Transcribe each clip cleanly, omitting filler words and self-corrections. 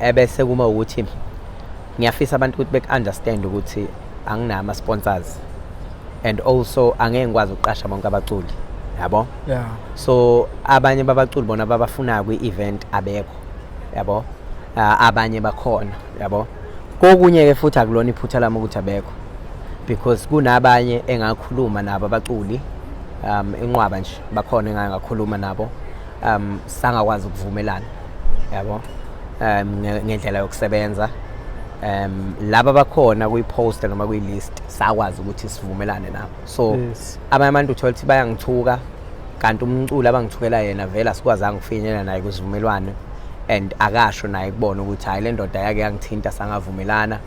Ebese kuma ukuthi ngiyafisa abantu ukuthi beku-understand ukuthi anginawo ama-sponsors and also angeke ngikwazi ukuqasha bonke abaculi, yabo. So abanye babaculi bona babafunayo kwi-event abekho, yabo. Abanye bakhona, yabo. Kokunye-ke futhi akulona iphutha lami ukuthi abekho, because kunabanye engakhuluma nabo abaculi, inqwaba nje bakhona engake ngakhuluma nabo, sangakwazi ukuvumelana, yabo, ngendlela yokusebenza. Laba bakhona kwi-poster noma kwi-list sakwazi ukuthi sivumelane nabo. So abanye abantu uthola ukuthi bayangithuka, kanti umculo abangithukela yena vele asikwazanga ukufinyelela naye kusivumelwano, and akasho naye kubona ukuthi hayi, le ndoda yake yangithinta sangavumelana.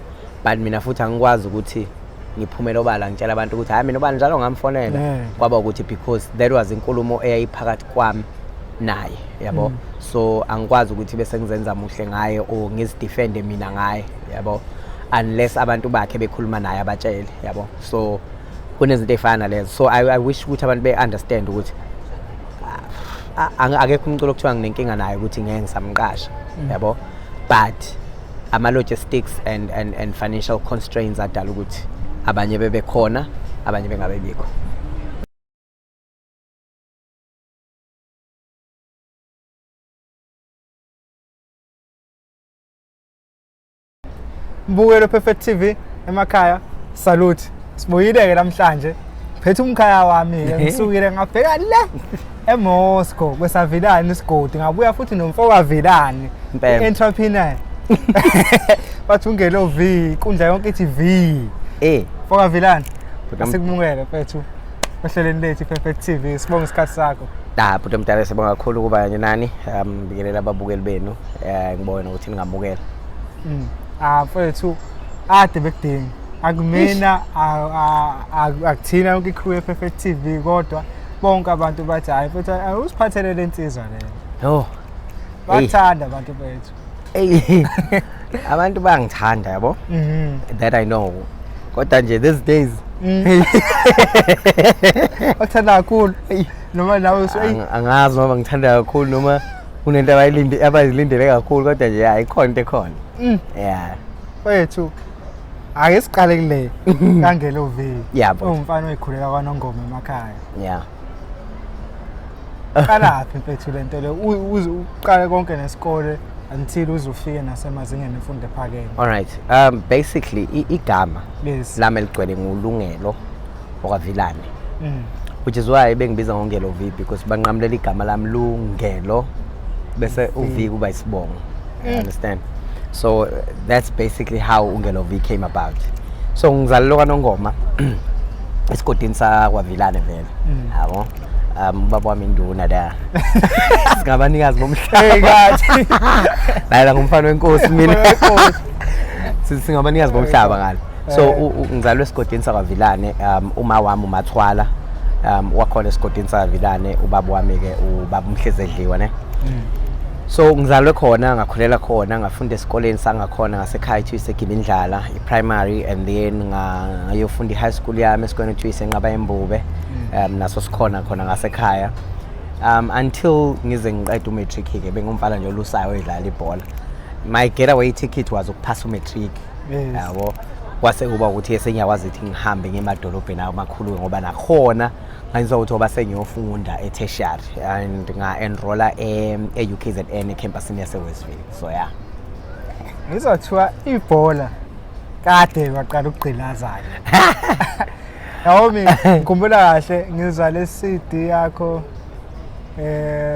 But mina futhi angikwazi ukuthi ngiphumele obala ngitshela abantu ukuthi hayi, mina ubani njalo ngamfonela. Kwaba ukuthi because that was inkulumo eyayiphakathi kwami naye, yabo. So angikwazi ukuthi bese ngizenza muhle ngaye or ngizidefende mina ngaye, yabo, unless abantu bakhe bekhuluma naye abatshele, yabo. So kunezinto ey'fana nalezo. So I wish ukuthi abantu be-understand ukuthi akekho umculo okuthiwa nginenkinga naye ukuthi ngeke ngisamqasha, yabo, but ama-logistics and financial constraints adala ukuthi abanye bebekhona, abanye bengabe bikho. Mbukelo Perfect TV emakhaya, salute. Sibuyile-ke namhlanje, phethe umkhaya wami-ke. Ngisukile ngabheka le eMoscow kwesavilani isigodi, ngabuya futhi nomfokavilani, Impela. I-entrepreneur, bathi ungelo V, inkundla yonke ithi V. Mfokavilani, Bhuti. asikumukele mfethu ohlelweni lethu i-Perfect TV. Sibonga isikhathi sakho. Ah, bhuti omdala, sibonga kakhulu ukuba kanye nani. Ngibingelela ababukeli benu. Ngibonge nokuthi ningamukela. Ah mfethu, ade bekudinga akumina, akuthina yonke i-crew ye-Perfect TV, kodwa bonke abantu bathi hhayi mfethu, usiphathele le nsizwa leyo. Yo. Bakuthanda abantu bethu. Ey. Abantu bayangithanda, yabo. That I know. Kodwa nje these days Bakuthanda kakhulu noma nawe eyi. Angazi noma ngithanda kakhulu noma kunento abayilinde, abayilindele kakhulu, kodwa nje hayi, ikhona into ekhona. Yeah. Mfethu, ake siqale kule kangelo V. Yeah, bhuti. Ungumfana oyikhulela kwaNongoma emakhaya. Yeah. Qalaphi mfethu lento le? Uze uqale konke nesikole until uze ufike nasemazingeni emfundo ephakeme. All right. Basically igama lami eligcwele nguLungelo okaVilane. Which is why bengibiza ngoNgelo V, because banqamulela igama lami Lungelo bese uV kuba isibongo. You understand? So that's basically how uNgelo V came about. So ngizalelwe kwaNongoma esigodini sakwaVilane vele. Yabo. Ubaba wami induna la. Singabanikazi bomhlaba. Hey kathi. Layela ngumfana wenkosi mina. Umfana wenkosi. Singabanikazi bomhlaba ngalo. So ngizalwe esigodini sakwaVilane, uma wami uMathwala wakhona esigodini sakwaVilane, ubaba wami ke ubaba uMhlezedliwa, ne. So ngizalwe khona, ngakhulela khona, ngafunda esikoleni sangakhona ngasekhaya ethiwa iseGibindlala i-primary, and then ngayofunda i-high school yami esikoleni ethiwa iseNqaba yeMbube, naso sikhona khona ngasekhaya, until ngize ngiqede umatric ke. Bengumfana nje olusayo oyidlala ibhola. My getaway ticket was ukuphasa umatric. Yabo, kwase kuba ukuthi sengiyakwazi ukuthi ngihambe ngemadolobheni amakhulu, ngoba nakhona ngayizwa ukuthi ngoba sengiyofunda e-tertiary and nga-enrolla e-UKZN ecampusini yase-Westville. So yeah. Ngizothiwa ibhola kade baqala ukugqilazana. Yabo, mina ngikhumbula kahle ngizwa le CD yakho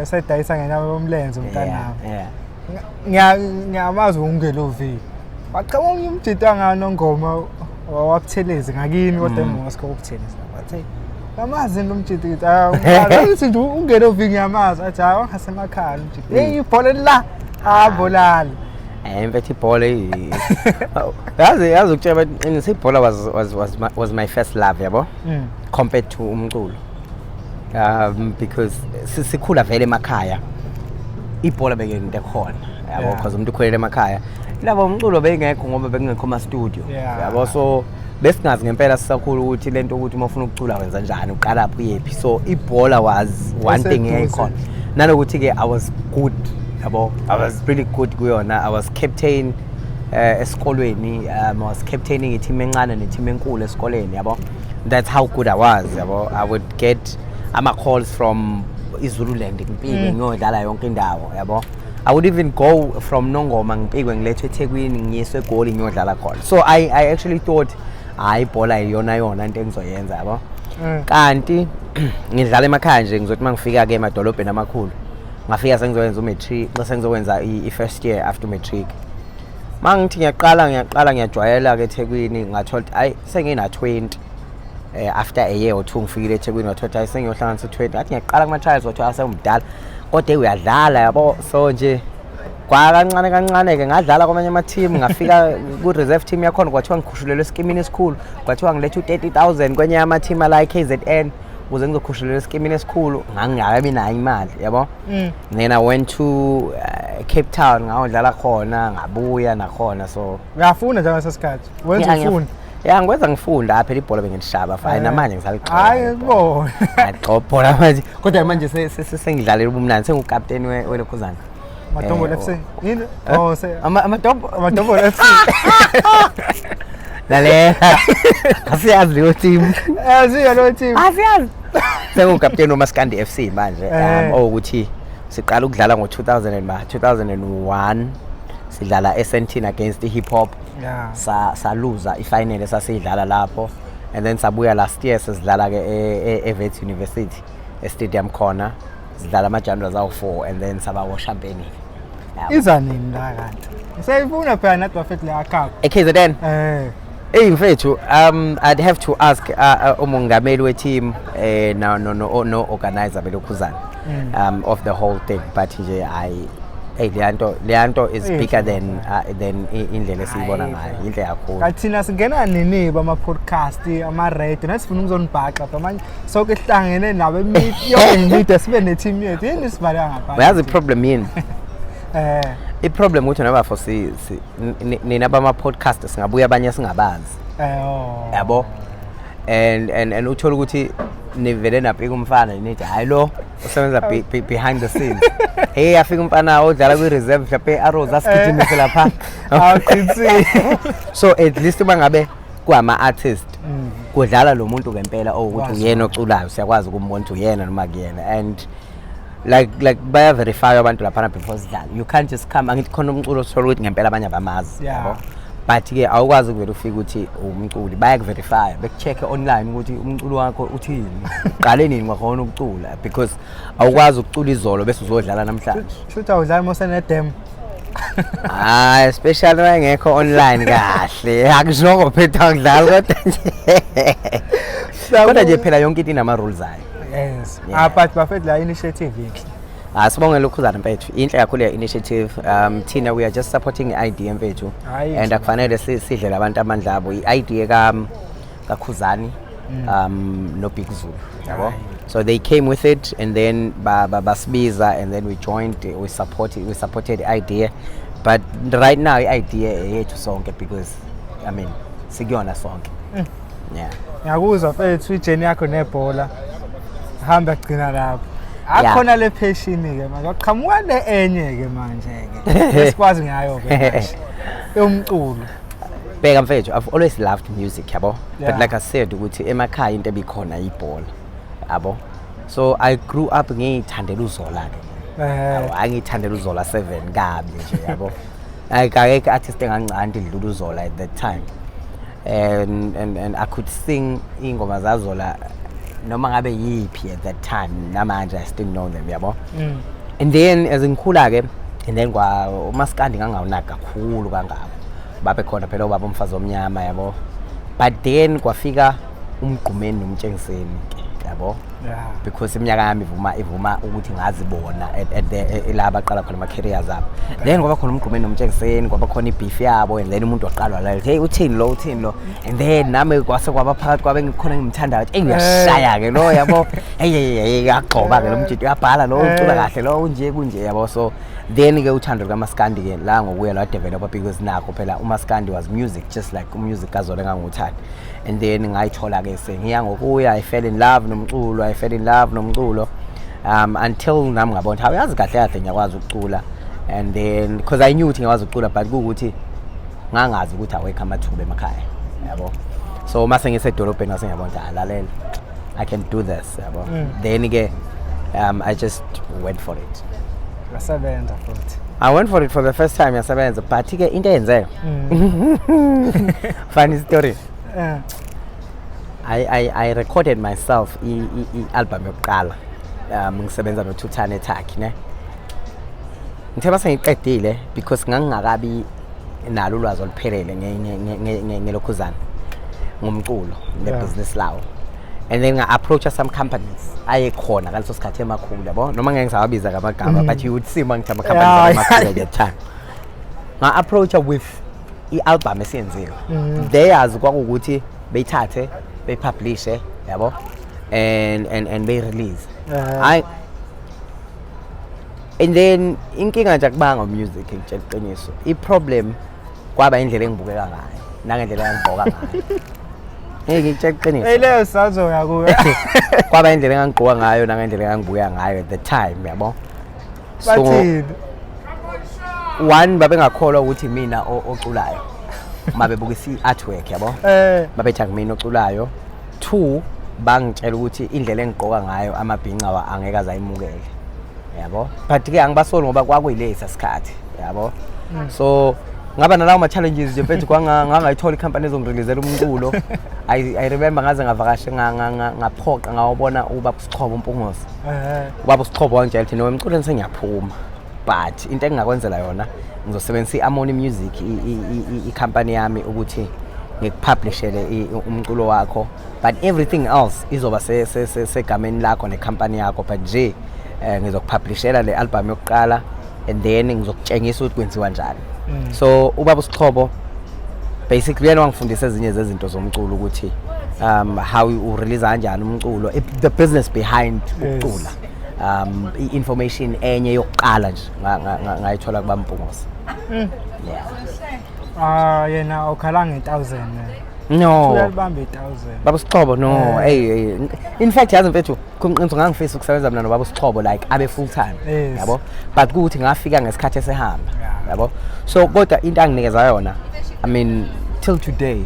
sedayisa ngenyawo yomlenze umntanami. Ngiyamazi ungelo V. Waqhamuka umjita ngaNongoma waButhelezi ngakini, kodwa eMoscow uButhelezi. Wathi ngamazi lo mjita, ngithi hayi, uthi nje ungelo V ngiyamazi, athi hayi, wangasemakhaya umjita. Hey, ibhola la abolali. Mfethu, ibhola yazi ukutshela qinisa, ibhola was my first love, yabo, compared to umculo, because sikhula vele emakhaya ibhola bekuyinto ekhona, yabo, because umuntu ukhulele emakhaya labo umculo beyingekho ngoba bekungekho ama studio, yabo. So besingazi ngempela sisakhula ukuthi lento ukuthi uma ufuna ukucula wenza njani, uqalaphi, uyephi. So ibhola was one thing Eseduze. eyayikhona, nanokuthi ke I was good. Yabo, I was really good kuyona. I was captain esikolweni. I was captaining i-team encane ne-team enkulu esikoleni, yabo. That's how good I was, yabo. I would get ama calls from iZululand, ngipikwe ngiyodlala yonke indawo, yabo. I would even go from Nongoma, ngipikwe, ngilethwe eThekwini, ngiyiswe eGoli, ngiyodlala khona. So I actually thought, hayi, ibhola iyona yona into engizoyenza, yabo. Kanti ngidlala emakhaya nje, ngizothi mangifika ke emadolobheni amakhulu, ngafika sengizoyenza u-matric, xa sengizokwenza i-first year after matric, mangithi ngiyaqala ngiyajwayela ke eThekwini, ngathola ukuthi ayi, sengina 20. After a year or two ngifikile eThekwini, ngathola ukuthi ayi, sengiyohlanganisa u20. Ngathi ngiyaqala kuma trials, wathiwa asengumdala kodwa uyadlala, yabo. So nje kwa kancane kancane ke ngadlala kwamanye ama-team, ngafika ku-reserve team yakhona, kwathiwa ngikhushulelwe esikimini esikhulu, kwathiwa ngilethe u-30,000 kwenye yama-team ala i-KZN ukuze ngizokhushulelwa esikimini esikhulu. Ngangingakabi nayo imali, yabo. Then I went to Cape Town, ngayodlala khona, ngabuya nakhona, so Uyafunda njengalesi sikhathi wenza ufunda? Ya, ngikwenza ngifunda phela. Ibhola bengilishaba fine, namanje ngisaligxoba. Hayi, ngibona. Ngiyagxoba ibhola manje, kodwa manje sengidlalela ubumnandi, sengukapteni welokhuzana. Madombolo FC yini? Oh, se Amadombo. Amadombolo FC. Lalela, asiyazi leyo team. Aziyo lo team. Asiyazi. Sengukapteni woMaskandi FC manje. Owukuthi siqala ukudlala ngo-2000 and 2001, sidlala eSandton against i-hip hop. Saluza i-final esasiyidlala lapho, and then sabuya last year, sesidlala ke e-Wits University, e-stadium khona, sidlala ama-genres awu-4 and then saba wo-champion. Iza nini la kanti? Siyayifuna phela nathi bafethu le cup. E-KZN? Eh. Hey mfethu, I'd have to ask umongameli we-team no organizer belokhuzana of the whole thing, but nje I hey, leyanto is Inhle. bigger than indlela esiyibona Hayi, ngayo, inhle kakhulu. Kanti thina singena nini bama-podcast, ama-radio? Nathi sifuna ukuzonibhaqa phela manje, sonke sihlangene nabo yonke imida, sibe ne-team yethu. Yini sivaleka ngaphandle? Uyazi i-problem yini? Eh. I-problem ukuthi nabafo nina bama-podcast singabuya abanye singabazi. Oh. Yabo, and uthola ukuthi nivele napika umfana, nithi hayi, lo usebenza behind the scenes. Hey, afika umfana odlala kwi-reserve mhlawumbe, arrows asigijimise lapha. Awuqinisile. So at least uma ngabe kuwama-artist, kudlala lo muntu ngempela owukuthi Wazi. uyena oculayo, siyakwazi ukumbona ukuthi uyena noma kuyena, and like baya-verify abantu laphana before sidlala. You can't just come. Angithi khona umculo othola ukuthi ngempela abanye abamazi, yabo, but-ke awukwazi ukuvele ufike ukuthi umculi. Bayaku-verify, beku-check-e online ukuthi umculo wakho uthini, uqale nini kwakhona ukucula, because awukwazi ukucula izolo bese uzodlala namhlanje. Shuthi awudlali uma usene-demo. Hayi, especially wayengekho online kahle, akusho phetha akudlali, kodwa nje phela yonke into inama-rules ayo. Ah, but bafethu, la initiative inhle. Asibonge lokhuzana mfethu, inhle kakhulu le initiative. Thina we are just supporting i-idea mfethu. Hhayi, And inhle. akufanele sidlele abantu amandla abo. I-idea kaKhuzani no Big Zulu, yabo. Hhayi. So they came with it and then basibiza and then we joined, we supported the idea, but right now i-idea eyethu sonke because, I mean, sikuyona sonke, yeah. Ngiyakuzwa mfethu, i-journey yakho nebhola hamba gcina lapho. Akhona le passion ke manje, waqhamuka le enye ke manje ke esikwazi ngayo ke manje, umculo. Bheka mfethu, I've always loved music, yabo, but like I said ukuthi emakhaya into ebikhona ibhola, yabo. So I grew up ngiyithandela uZola ke. Yabo, angiyithandela uZola 7 kabi nje, yabo. Like akekho artist engangincane idlula uZola at that time, and I could sing ingoma zaZola noma ngabe yiphi at that time. Namanje I still know them, yabo. And then as ngikhula ke, and then kwa umaskandi ngangawunaki kakhulu kangako, babe khona phela ubaba umfazi omnyama, yabo, but then kwafika uMgqumeni noMtshengiseni ke, yabo, because iminyaka yami ivuma ukuthi ngazibona at the la baqala khona ama-careers abo. Then kwaba khona uMgqumeni noMtshengiseni, kwaba khona i-beef yabo, and then umuntu waqalwa la, hey, uthini lo, uthini lo, and then nami kwase kwaba phakathi kwabe ngikhona ngimthandayo, eyi, uyashaya-ke lo, yabo, hey, hey, hey, uyagxoba-ke lo mjidi, uyabhala lo, ucula kahle lo, unje kunje, yabo. So then-ke uthando lukaMaskandi-ke la ngokuya lwa-developa, because nakho phela uMaskandi was music, just like umusic kaZola engangiwuthanda. And then ngayithola-ke sengiya ngokuya, I fell in love nomculo, I fell in love nomculo until nami ngabona ukuthi awuyazi kahle kahle ngiyakwazi ukucula. And then because I knew ukuthi ngiyakwazi ukucula, but kuwukuthi ngangazi ukuthi awekho amathuba emakhaya, yabo. So mase ngisedolobheni ngase ngiyabona ukuthi, alalela, I can do this, yabo. Then ke I just went for it. Wasebenza futhi. I went for it for the first time, yasebenza, but ke into eyenzeka, funny story, I recorded myself i-album yokuqala, ngisebenza noThuthane eTurkey, ne. Ngithe base ngiqedile, because ngangingakabi nalo ulwazi oluphelele ngelokhuzana, ngomculo nebusiness lawo, and then nga-approacha some companies ayekhona ngaleso sikhathi emakhulu, yabo, noma ngeke ngisawabiza ngamagama, but you would see uma ngithi ama-companies amakhulu at that time. Nga-approacha with i-album esiyenziwe. Theirs kwakuwukuthi beyithathe, beyipublishe, yabo, and beyi-release. Hayi, and then inkinga nje akubanga music, ngitshela iqiniso, i-problem kwaba indlela engibukeka ngayo nangendlela engangigqoka ngayo. Ngeke, ngikutshela iqiniso. Hey, leyo sazoya kuyo. Kwaba indlela engangigqoka ngayo nangendlela engangibukeka ngayo at the time, yabo. So Bathini? One, babengakholwa ukuthi mina oculayo uma bebukisa i-artwork, yabo. Babethi akumina oculayo. Two, bangitshela ukuthi indlela engigqoka ngayo amabhinca angeke aze ayimukele, yabo. But ke angibasoli ngoba kwakuyilesa sikhathi, yabo. So ngaba nalawo ma-challenges nje, mfethu, ngangayithola ikhampani ezongireleasela umculo. I remember ngaze ngavakashe, ngaphoqa ngawubona ubaba uSixhobo uMpungose. Ubaba uSixhobo wangitshela ukuthi, "No, emculweni sengiyaphuma, but into engingakwenzela yona, ngizosebenzisa i-Amoni Music, i-company yami, ukuthi ngikupublishele umculo wakho, but everything else izoba segameni lakho nekhampani yakho, but nje ngizokupublishela le album yokuqala and then ngizokutshengisa ukuthi kwenziwa njani." So ubaba uSixhobo basically uyena wangifundisa ezinye zezinto zomculo, ukuthi how urelease kanjani umculo, the business behind ukucula. I-information enye yokuqala nje ngayithola kubaMpungose, yeah. Ah, yena ukhala nge-1000. No. Uyalibamba i-1000. Baba Sixhobo, no. Eh. Hey, hey, in fact, yazi mfethu, kumqiniso, ngangifisa ukusebenza mina nobaba Sixhobo, like abe full time, yabo, but kuthi ngafika ngesikhathi esehamba, yabo. So kodwa into anginikeza yona, I mean, till today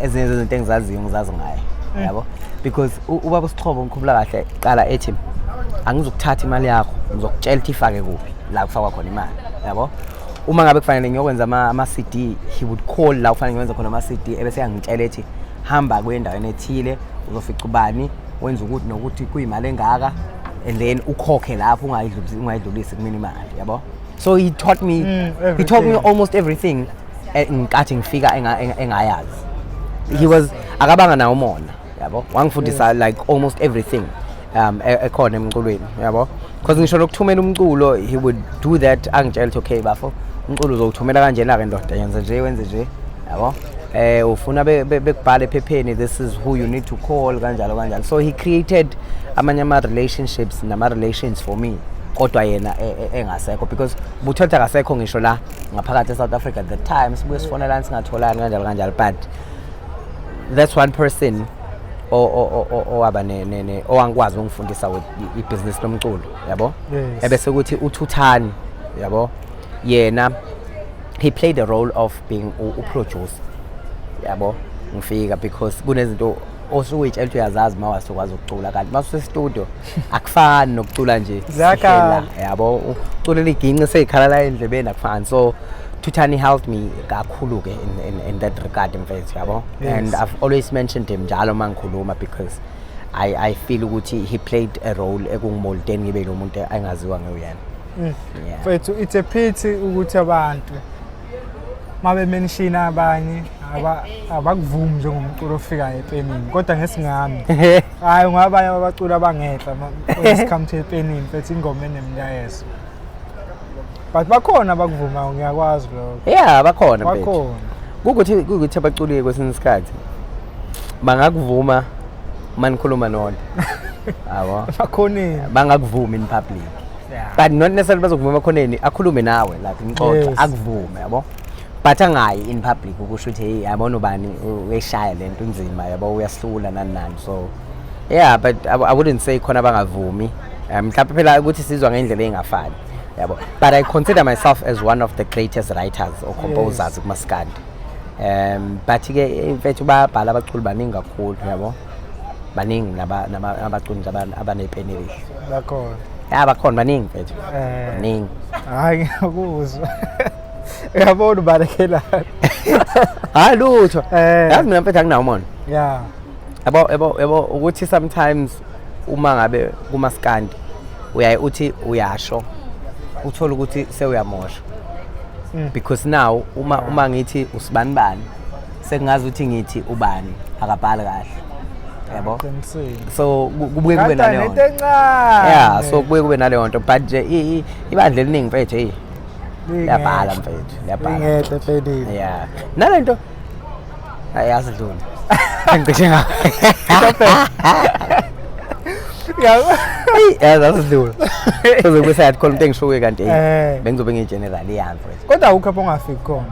ezinye zezinto engizaziyo ngizazi ngaye, yabo, because ubaba Sixhobo, ngikhumbula kahle, qala ethi, "Angizukuthatha imali yakho, ngizokutshela ukuthi ifake kuphi la kufakwa khona imali," yabo. Uma ngabe kufanele ngiyokwenza ama-CD, he would call la kufanele ngiyenze khona ama-CD, ebese yangitshela ethi, "Hamba kwendaweni ethile, uzofica ubani, wenza ukuthi nokuthi, kuyimali engaka, and then ukhokhe lapho, ungayidlulisi kumina imali," yabo. So he taught me, he taught me everything. Almost everything, ngenkathi ngifika engayazi. He was, akabanga nawo umona, yabo, wangifundisa like almost everything ekhona emculweni, yabo, because ngisho nokuthumela umculo, he would do that, angitshela ukuthi, "Okay bafo, umculo uzowuthumela kanjena ke ndoda, yenze nje, wenze nje, yabo, ufuna bekubhale ephepheni, this is who you need to call," kanjalo kanjalo. So he created amanye ama-relationships nama-relations for me, kodwa yena engasekho, because buthatha akasekho ngisho la ngaphakathi e-South Africa at the time. Sibuye sifonelani, singatholani, kanjalo kanjalo, but that's one person owaba ne owangikwazi ukungifundisa with ibhizinisi lomculo, yabo. Ebese kuthi uThuthani, yabo, yena he played the role of being uproducer, yabo, ngifika, because kunezinto osuke uyitshela ukuthi uyazazi uma wasukwazi ukucula, kanti uma usestudio akufani nokucula nje. Ziyakhala. Sihlela, yabo, uculela iginci seyikhala la endlebeni, akufani. So Thuthani helped me kakhulu ke in that regard, mfethu, yabo. And I've always mentioned him njalo uma ngikhuluma, because I feel ukuthi he played a role ekungimoldeni ngibe lo muntu engaziwa nguyena. Yeah. Mfethu, it's a pity ukuthi abantu mabe-mentiona abanye abakuvumi njengomculo ofikayo epenini, kodwa ngesingami, hayi, ungabanye abaculi abangehla when it come to epenini, mfethu, ingoma enemlayezo, but bakhona abakuvumayo, ngiyakwazi lokho. Yeah, bakhona, mfethu. Bakhona. Kukuthi abaculi kwesinye isikhathi bangakuvuma uma nikhuluma nodwa, yabo. Bakhoneni. Bangakuvumi in public, but not necessarily bazokuvuma ekhoneni, akhulume nawe like nixoxe, akuvume, yabo, but angayi in public ukusho ukuthi, "Hey, yabona ubani uyayishaya lento, inzima, yabo, uyasihlula," nani nani. So yeah, but I wouldn't say khona bangavumi. Mhlawumbe phela ukuthi sizwa ngendlela engafani. Yabo, but I consider myself as one of the greatest writers or composers kumaskandi. But ke mfethu, bayabhala abaculi baningi kakhulu, yabo, baningi abaculi nje abanepeni elihle. Bakhona. Ya, bakhona baningi, mfethu. Baningi. Hayi, ngiyakuzwa, uyabona, ubalekelana. Hayi, lutho. Yazi mina, mfethu, anginawo umona. Yabo, ukuthi sometimes uma ngabe kumaskandi uyaye uthi uyasho, uthola ukuthi sewuyamosha, because now uma ngithi usibani bani, sekungazi ukuthi ngithi ubani akabhali kahle, yabo. Qinisile. So kubuye kube Kanti naleyo nento nto. encane. Yeah, so kubuye kube naleyo nto, but nje ibandla eliningi, mfethu, hey, liyabhala, mfethu, liyabhala. Ingehle epenini. Yeah, nalento ayasidlula, ngicishe nga yazi asidlula, sozobe sayathi khona umuntu engishuke kanti bengizobe ngiyi-general yami, mfethu. Kodwa awukho apho ongafiki khona.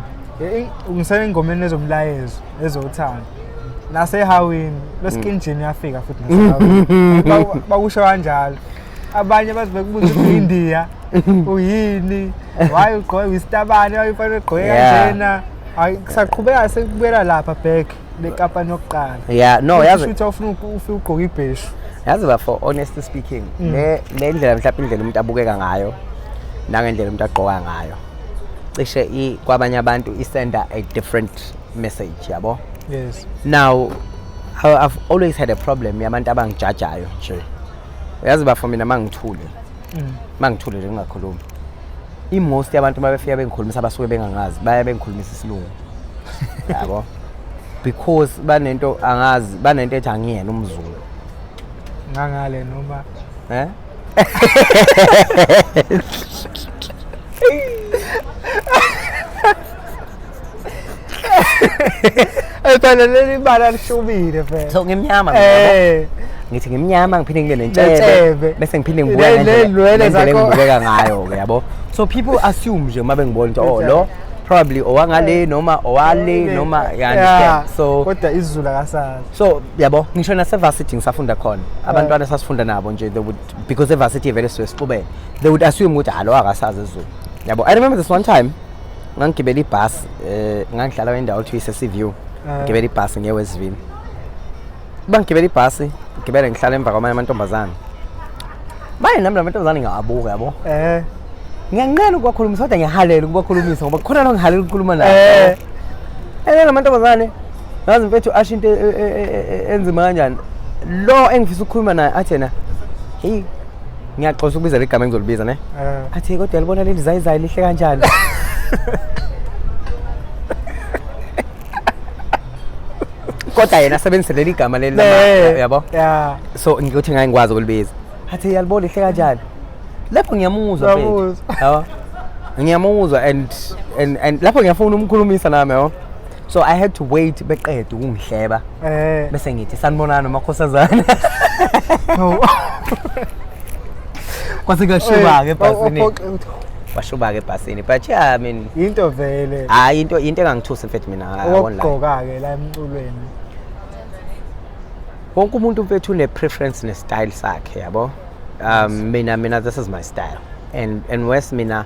Ngisele engomeni ezomlayezo, ezothando, nasehawini lwe-skin jean uyafika futhi nasehawini. Bakusho kanjalo abanye, baze bekubuza ukuthi uyindiya, uyini, why ugqoke uyisitabane, why ufanele ugqoke kanjena. Hayi, kusaqhubeka sekubuyela lapha back le kampani yokuqala. Yeah, no, yazi Kusho ukuthi awufuna ufike ugqoke ibheshu. Yazi bafo, honestly speaking, le ndlela, mhlawumbe indlela umuntu abukeka ngayo nangendlela umuntu agqoka ngayo, cishe kwabanye abantu isenda a different message, yabo. Now I've always had a problem yabantu abangijajayo nje. Uyazi bafo, mina mangithule, mangithule nje ngingakhulumi, i-most yabantu uma befika bengikhulumisa basuke bengangazi, baya bengikhulumisa isilungu, yabo, because banento, angazi, banento ethi angiyena umZulu. Ngangale noma Eh? Phela leli bala lishubile phela. So ngimnyama mina, yabo. Ngithi ngimnyama, ngiphinde ngibe nentshebe. Nentshebe. Bese ngiphinde ngibuka Ney'nwele ngendlela zakho. engibukeka ngayo-ke, yabo. So people assume nje uma bengibona ukuthi, oh, lo probably owangale noma owale noma, you understand? So kodwa isiZulu akasazi. So yabo, ngisho nase-varsity ngisafunda khona, abantwana esasifunda nabo nje, they would, because e-varsity vele sisuke sixubene, they would assume ukuthi alo akasazi isiZulu, yabo. I remember this one time ngangigibela ibhasi, ngangihlala endawo ekuthiwa ise-Seaview. Ngigibela ibhasi ngiye Westville. Uba ngigibela ibhasi, ngigibele ngihlala emva kwamanye amantombazane. Manje nami la mantombazane ngiyawabuka, yabo. Ngiyanqena ukubakhulumisa, kodwa ngiyahalela ukubakhulumisa ngoba khona lo ngihalela ukukhuluma naye. La mantombazane, ngazi mfethu, asho into enzima kanjani. Lo engifisa ukukhuluma naye athi yena, hey, ngiyaxoxa ukubiza le gama engizolibiza ne. Athi, kodwa yalibona leli zayizayi lihle kanjani. Kodwa yena asebenzise leli gama leli yabo. So ngikuthi ngake ngikwazi ukulibiza. Athi yalibona lihle kanjani. Lapho ngiyamuzwa, mfethu. Uyamuzwa. Yabo. Ngiyamuzwa and lapho ngiyafuna umkhulumisa nami, yabo. So I had to wait beqede ukungihleba bese ngithi sanibonana, makhosazana. No. Kwase kuyashuba-ke ebhasini. Waphoxa. Washuba-ke ebhasini. But yeah, I mean, Into vele. Hayi, into engangithusi, mfethu, mina, I won't lie. Okugqoka-ke la emculweni. Wonke umuntu, mfethu, une-preference ne-style sakhe, yabo. Mina this is my style and west mina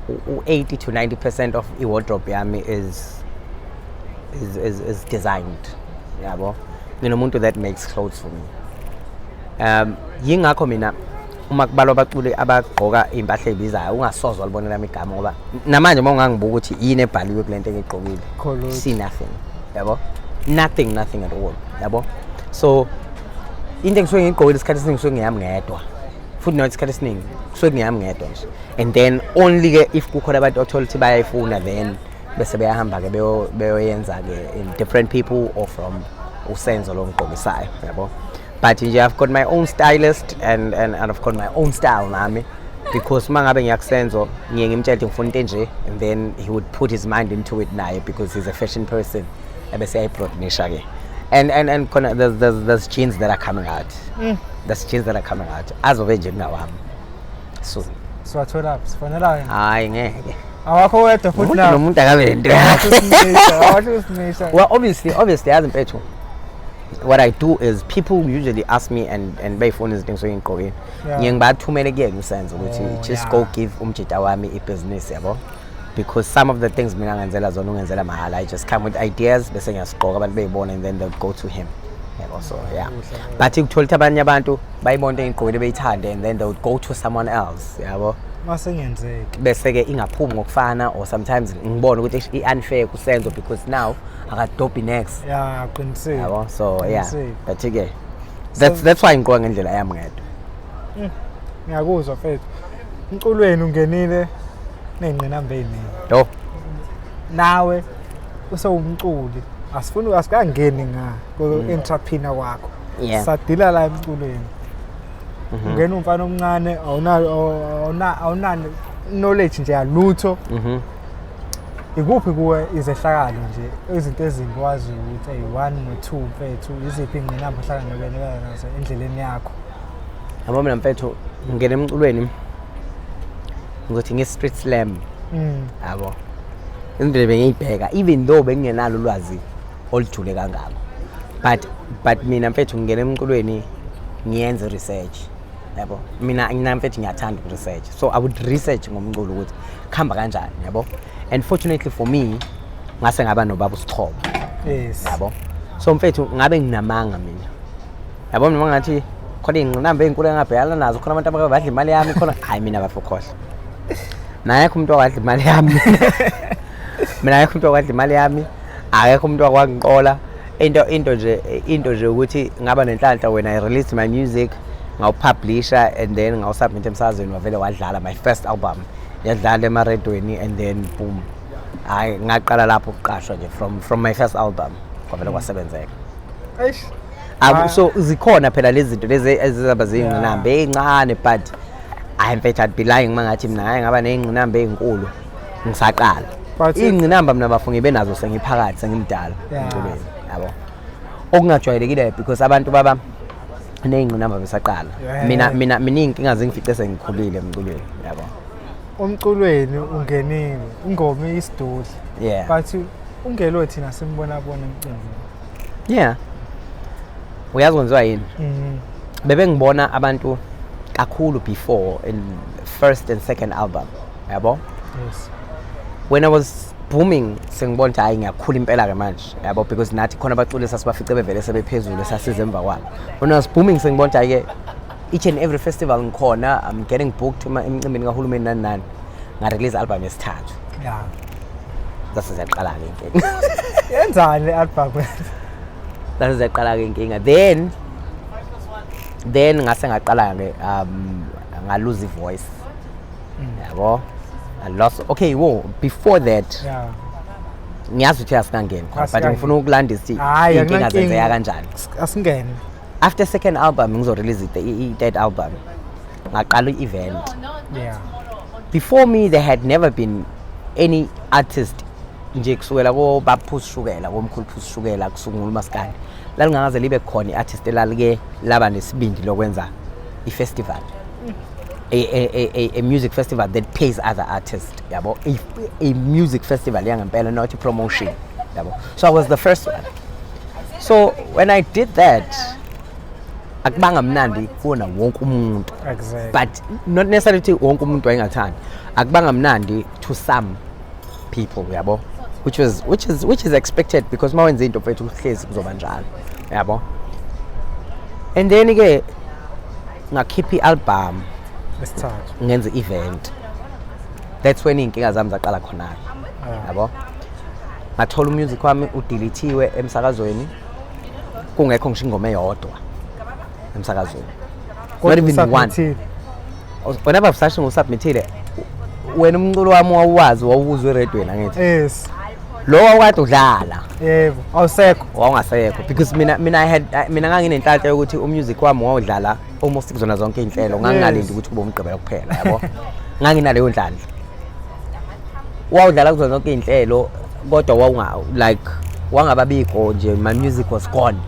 u-80 to 90% of i-wardrobe yami is designed, yabo. Nginomuntu that makes clothes for me. Yingakho mina uma kubalwa abaculi abagqoka iy'mpahla ey'bizayo, ungasoze walibonela lami igama, ngoba namanje uma ungangibuka ukuthi yini ebhaliwe kule nto engiyigqokile, Kholo. see nothing, yabo, nothing, nothing at all, yabo. So into engisuke ngiyigqokile isikhathi esiningi kusuke ngiyami ngedwa, futhi not isikhathi esiningi kusuke ngiyami ngedwa nje, and then only-ke if kukhona abantu othola ukuthi bayayifuna, then bese beyahamba-ke beyoyenza-ke in different people or from uSenzo lo ngigqokisayo, yabo. But nje I've got my own stylist and I've got my own style nami, because uma ngabe ngiyakuSenzo ngiye ngimtshele ukuthi ngifuna into enje, and then he would put his mind into it naye because he's a fashion person, ebese eyayibroadenisha-ke. And khona there's jeans that are coming out. There's jeans that are coming out, azobe nje kungawami soon. Siwatholaphi? Sifonela wena? Hayi, ngeke. Awakho wedwa futhi Umuntu la. nomuntu akabe nento yakhe. Awasho usinisha. Well, obviously, yazi mfethu, What I do is people usually ask me and beyifuna izinto engisuke ngigqokile. Ngiye ngibathumele kuyena uSenzo ukuthi just go give umjita wami ibhizinisi, yabo, because some of the things mina ngenzela zona, ungenzela mahhala. I just come with ideas bese ngiyasigqoka, abantu beyibona, and then they'll go to him, yabo. So yeah. Kuhle. But ukuthola ukuthi abanye abantu bayibona into engigqokile, beyithande, and then they would go to someone else, yabo. Mase ngenzeki. Bese-ke ingaphumi ngokufana, or sometimes ngibone ukuthi eish, i-unfair kuSenzo because now akadobhi next. Ya, qinisile. Yabo, so yeah. Qinisile. But-ke that's why ngiqoka ngendlela yami ngedwa. Ngiyakuzwa, mfethu. Umculweni ungenile ney'ngqinamba ey'ningi. Yo. Nawe usewumculi, asifuni, asikangeni nga ku-entrepreneur kwakho. Sadila la emculweni. Ungena umfana omncane, awuna knowledge nje yalutho. Ikuphi kuwe izehlakalo nje, izinto ezimbi waziyo ukuthi hey, one no-two, mfethu, iziphi iy'ngqinamba ohlangabene nazo endleleni yakho? Yabo, mina mfethu, ngingena emculweni, ngizothi nge-street slam. Yabo, izinto bengiyibheka, even though bengingenalo ulwazi olujule kangako, but mina mfethu ngingena emculweni ngiyenze research, yabo. Mina mfethu ngiyathanda uku-research, so I would research ngomculo ukuthi kuhamba kanjani, yabo. And fortunately for me ngase ngaba nobaba uSixhobo. Yabo, so mfethu ngabe nginamanga mina, yabo, noma ngathi khona iy'ngqinamba ey'nkulu engabhekana nazo, khona abantu abake badla imali yami khona. Hhayi, mina bafokhohlwa, nayekho umuntu wakadla imali yami mina, akekho umuntu wakadla imali yami, akekho umuntu wakwangiqola. Into nje ukuthi ngaba nenhlanhla when I released my music, ngawupublisha and then ngawusubmit emsakazweni, wavele wadlala. My first album yadlala emaredweni and then boom, hayi, ngaqala lapho ukuqashwa nje from my first album, kwavele kwasebenzeka. Eish. Ah. So zikhona phela lezi zinto lezi ezizaba ziyingqinamba ey'ncane, but hayi mfethu, I'd be lying uma ngathi mina hayi ngaba ney'ngqinamba ey'nkulu ngisaqala. Iy'ngqinamba mina bafo ngibe nazo sengiphakathi, sengimdala emculweni, yabo, okungajwayelekile because abantu baba ney'ngqinamba besaqala. Mina iy'nkinga zingifice sengikhulile emculweni, yabo. Umculweni ungenile, ingoma iyisidudla. But ungelo thina simbona bona emcimbini. Yeah, uyazi kwenziwa yini? Bebengibona abantu kakhulu before in first and second album, yabo. When I was booming, sengibona ukuthi hayi, ngiyakhula impela-ke manje, yabo, because nathi khona abaculi sasibafice bevele sebephezulu, sasize emva kwabo. When I was booming, sengibona ukuthi hhayi-ke, each and every festival ngikhona, I'm getting booked emicimbini kahulumeni, nani nani, nga-release album yesithathu. Zase ziyaqala-ke inkinga. Yenzani le album? Zase ziyaqala-ke inkinga. Then ngase ngaqala-ke ngaluza i-voice, yabo. I lost, okay, wo, before that, ngiyazi ukuthi asikangeni khona, but Asikangeni. ngifuna ukulandisa Hhayi, iy'nkinga akunankinga. zenzeka kanjani. Asingene. After second album, ngizorelease i-third album, ngaqala i-event. Before me there had never been any artist nje, kusukela kobaba Phuzishukela, komkhulu Phuzishukela, kusungula umaskandi, lalingakaze libe khona i-artist elalike laba nesibindi lokwenza i-festival, a music festival that pays other artists, yabo, a music festival yangempela, not a promotion, yabo. So I was the first one. So when I did that, akubanga mnandi kuwona wonke umuntu. But not necessarily ukuthi wonke umuntu wayengathandi, akubanga mnandi to some people, yabo, which was which is expected because uma wenza into, mfethu, kuhlezi kuzoba njalo, yabo. And then ke ngakhipha i-album Lesithathu. Ngenza i-event. That's when iy'nkinga zami zaqala khona-ke. Yabo, ngathola umusic wami udeletiwe emsakazweni, kungekho ngisho ingoma eyodwa emsakazweni, not even one. Usubmithile. Whenever I've ngiwusubmithile, wena umculo wami wawuwazi, wawuzwe eredweni, angithi? Yes. Lo wawukade udlala Yebo, awusekho. Wawungasekho because mina I had mina nganginenhlanhla yokuthi umusic wami wawudlala almost kuzona zonke iy'nhlelo. Ngangingalindi ukuthi kube umgqibelo kuphela, yabo, nganginaleyo nhlanhla, wawudlala kuzona zonke iy'nhlelo, kodwa wawunga like wangababikho nje, my music was gone.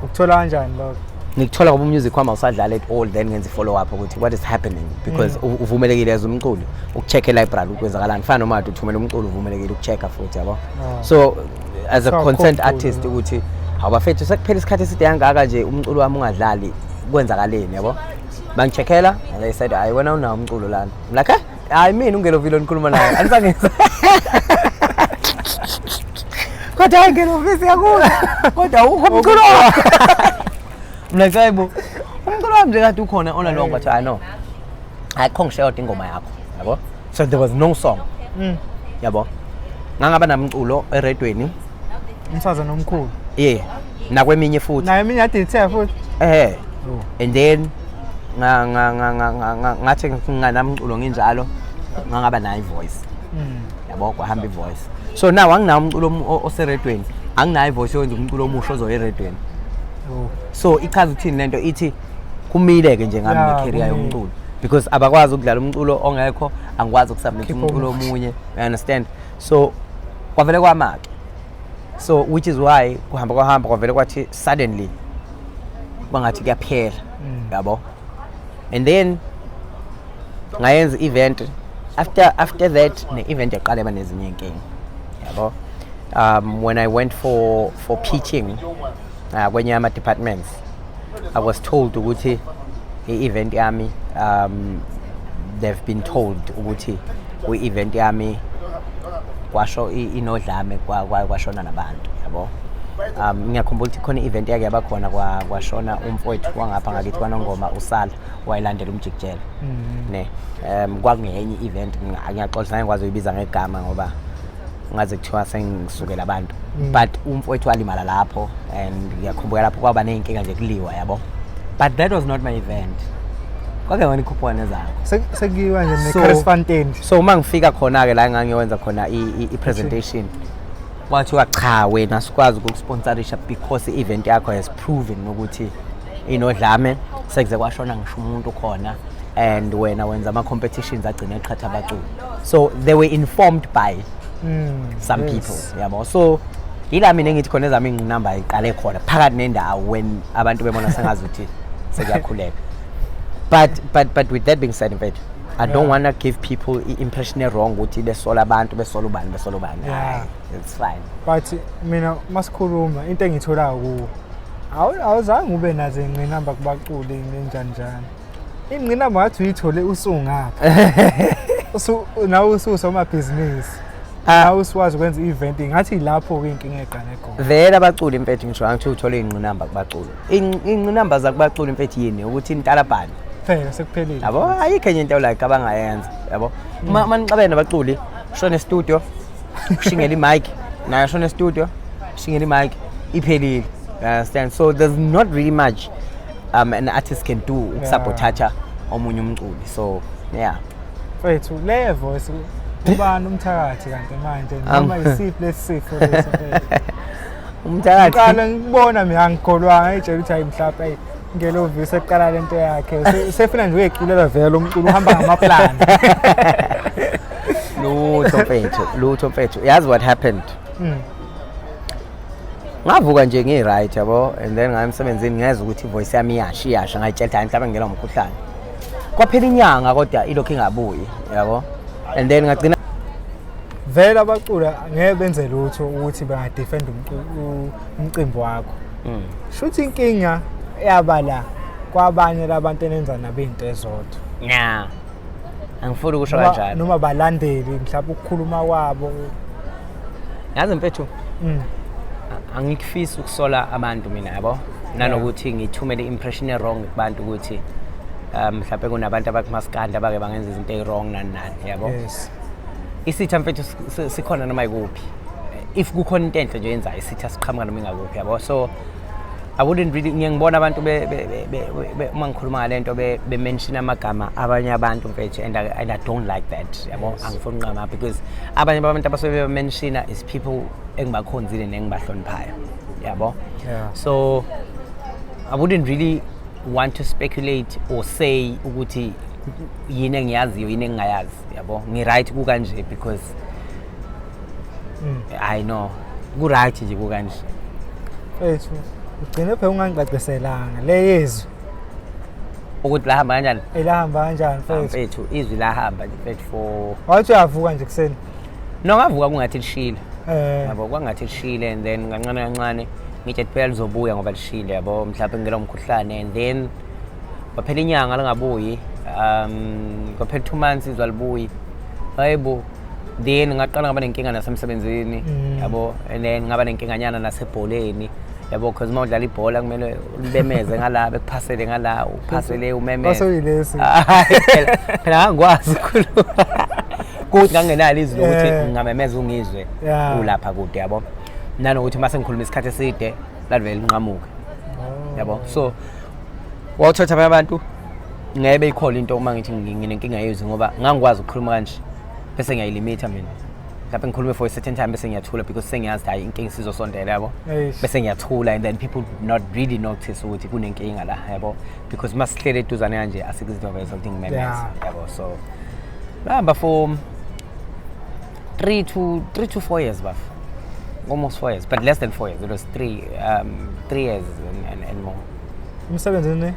Ukuthola kanjani lokho? Ngikuthola ngoba umusic wami awusadlala at all. Then ngenza i-follow up ukuthi what is happening, because uvumelekile as umculi ukucheck e-library ukwenzakalani, fana noma kade uthumela umculo, uvumelekile ukucheck-a futhi, yabo. Ah. So as a So, concerned awukho artist umculo. ukuthi Awubafethu, sekuphela isikhathi eside kangaka nje umculo wami ungadlali, kwenzakaleni, yabo? Bangi-checkela and they said, "Hayi, wena unawo umculo lana." I'm like, "Eh, hayi, mina uNgelo V lo nikhuluma naye, anisangenza." Kodwa hayi, Ngelo V, siyakuza, kodwa awukho umculo wami. I'm like, "Hayi bo, umculo wami nje kade ukhona all along." But I know ayikho ngisho eyodwa ingoma yakho, yabo. So there was no song, yabo. Ngangaba namculo eredweni. Umsazana omkhulu. Yeah, nakweminye futhi. Naye eminye yadithe futhi. Eh. Oh. And then nga nga nga nga nga- nga ngathi nginganamculo nginjalo, ngangaba nayo ivoice, yabo, kwahamba ivoice. So now anginawo umculo oseredweni, anginayo ivoice yowenza umculo omusha ozoya eredweni. Oh. So ichaza ukuthini lento? Ithi kumile-ke nje ngami Yeah, ne-career kumile. yomculo, because abakwazi ukudlala umculo ongekho, angikwazi ukusubmit Khipha umculo omusha. omunye, you understand? So kwavele kwama-ke, so which is why kuhamba kwahamba kwavele kwathi suddenly kwangathi kuyaphela, yabo. And then ngayenza i-event. After that ne-event yaqala yaba nezinye iy'nkinga, yabo. When I went for pitching kwenye ama-departments, I was told ukuthi i-event yami, they've been told ukuthi kwi-event yami kwasho inodlame, kwashona nabantu, yabo. Ngiyakhumbula ukuthi khona i-event yake yaba khona, kwashona umfowethu wangapha ngakithi kwaNongoma, usala wayilandela umjikijelo, ne. Kwakungenye i-event, ngiyaxolisa, ngeke ngikwazi ukuyibiza ngegama ngoba ngaze kuthiwa sengisukela abantu, but umfowethu walimala lapho and ngiyakhumbula lapho kwaba ney'nkinga nje, kuliwa, yabo. But that was not my event, kwake wena ikhuphuka nezakho. Sekuyiwa nje ne-Fontein. So uma ngifika khona-ke la engangiyowenza khona i-presentation, kwathiwa, "Cha, wena sikwazi ukukusponsorisha because i-event yakho has proven ukuthi inodlame, sekuze kwashona ngisho umuntu khona, and wena wenza ama-competitions agcine eqhatha abaculi." So they were informed by some people, yabo. So yila mina engithi khona ezami ingqinamba iqale khona phakathi nendawo, when abantu bebona sengazuthi sekuyakhuleka. But with that being said, mfethu, I don't want to give people i-impression e-wrong ukuthi besola abantu, besola ubani, besola ubani. Hayi, it's fine. But mina masikhuluma, into engiyitholayo kuwo, awuzange ube nazo ingqinamba kubaculi nenjani njani. Ingqinamba ngathi uyithole usungapha, nawe ususomabhizinisi, nawe usuwazi ukwenza i-event, ngathi lapho-ke inkinga eqale khona. Vele abaculi, mfethu, ngisho angithi uthole iy'ngqinamba kubaculi. Iy'ngqinamba zakubaculi, mfethu, yini? Ukuthi intalabhane. Phela sekuphelile. Yabo, ayikho enye into like abangayenza, yabo. Uma nixabene nabaculi, shone studio, shingela imic nayo, shone studio, shingela imic, iphelile, you understand? So there's not really much an artist can do ukusabotaja omunye umculi, so yeah. Mfethu, le voice, ubani umthakathi kanti manje, noma isiphi lesi sifo lesi, mfethu? Umthakathi. Ngiqala ngikubona mina angikholwanga, ngitshela ukuthi hayi, mhlawumbe ayi, Ngelo V seqala lento yakhe. Sefuna nje uyeculela vele umculo, uhamba ngamaplani. Lutho mfethu, lutho mfethu. Yazi what happened? Ngavuka nje ngi-right, yabo, and then ngaya emsebenzini, ngezwa ukuthi ivoice yami iyasha, iyasha. Ngayitshela ukuthi hayi, mhlawumbe ngingenwa umkhuhlane. Kwaphela inyanga kodwa ilokhu ingabuyi, yabo, and then ngagcina Vele abacula ngeke benze lutho ukuthi bangadefend umcimbi wakho. Shuthi inkinga yaba la kwabanye labantu enenza nabo into ezodwa. Nya, angifuni ukusho kanjalo. Noma balandeli mhlawumbe, ukukhuluma kwabo. Yazi mfethu, angikufisi ukusola abantu mina, yabo, nanokuthi ngithumele i-impression e-wrong kubantu ukuthi mhlawumbe kunabantu abakumaskandi abake bangenza izinto ey'wrong, nani nani, yabo. Isitha mfethu sikhona noma yikuphi. If kukhona into enhle nje oyenzayo, isitha siqhamuka noma ingakuphi, yabo. So I wouldn't really, ngiye ngibona abantu uma ngikhuluma ngale nto be-mention amagama abanye abantu, mfethu, and I don't like that, yabo. Angifuni ukunqama because abanye babantu abasuke bementiona is people engibakhonzile nengibahloniphayo, yabo. So I wouldn't really want to speculate or say ukuthi yini engiyaziyo, yini engingayazi, yabo. Ngi-right kukanje because I know ku-right nje kukanje. Mfethu, ugcine phela ungangicaciselanga le yezwi. Ukuthi lahamba kanjani? Elahamba kanjani, mfethu? Mfethu, izwi lahamba nje, mfethu, for Wathi uyavuka nje kuseni. No, ngavuka kungathi lishile, yabo, kwangathi lishile, and then kancane kancane Ngitshe phela lizobuya ngoba lishile, yabo, mhlawumbe ngingenwa umkhuhlane, and then kwaphela inyanga lingabuyi, kwaphela 2 months izwa libuyi, hayibo. Then ngaqala ngaba nenkinga nasemsebenzini, yabo, and then ngaba nenkinganyana nasebholeni, yabo, because uma udlala ibhola kumele ubemeze ngala, bekuphasele ngala, uphasele, umemeze. Kwaseyilesi. Hayi, phela ngangikwazi ukukhuluma kuthi ngangingenalo izwi lokuthi ngingamemeza ungizwe ulapha kude, yabo, nanokuthi uma sengikhuluma isikhathi eside lalivele linqamuke, yabo. So wawuthatha abanye abantu ngeke beyikhona into uma ngithi nginenkinga yezwi, ngoba ngangikwazi ukukhuluma kanje bese ngiyayilimitha mina, mhlawumbe ngikhulume for a certain time bese ngiyathula, because sengiyazi ukuthi hayi, inkinga isizosondela, yabo. Bese ngiyathula and then people would not really notice ukuthi kunenkinga la, yabo, because uma sihlele eduzane kanje asikuzoveza ukuthi ngimemeze, yabo. So ngahamba for 3 to 4 years, baf, almost 4 years, but less than 4 years. It was 3 years and more. Umsebenzini?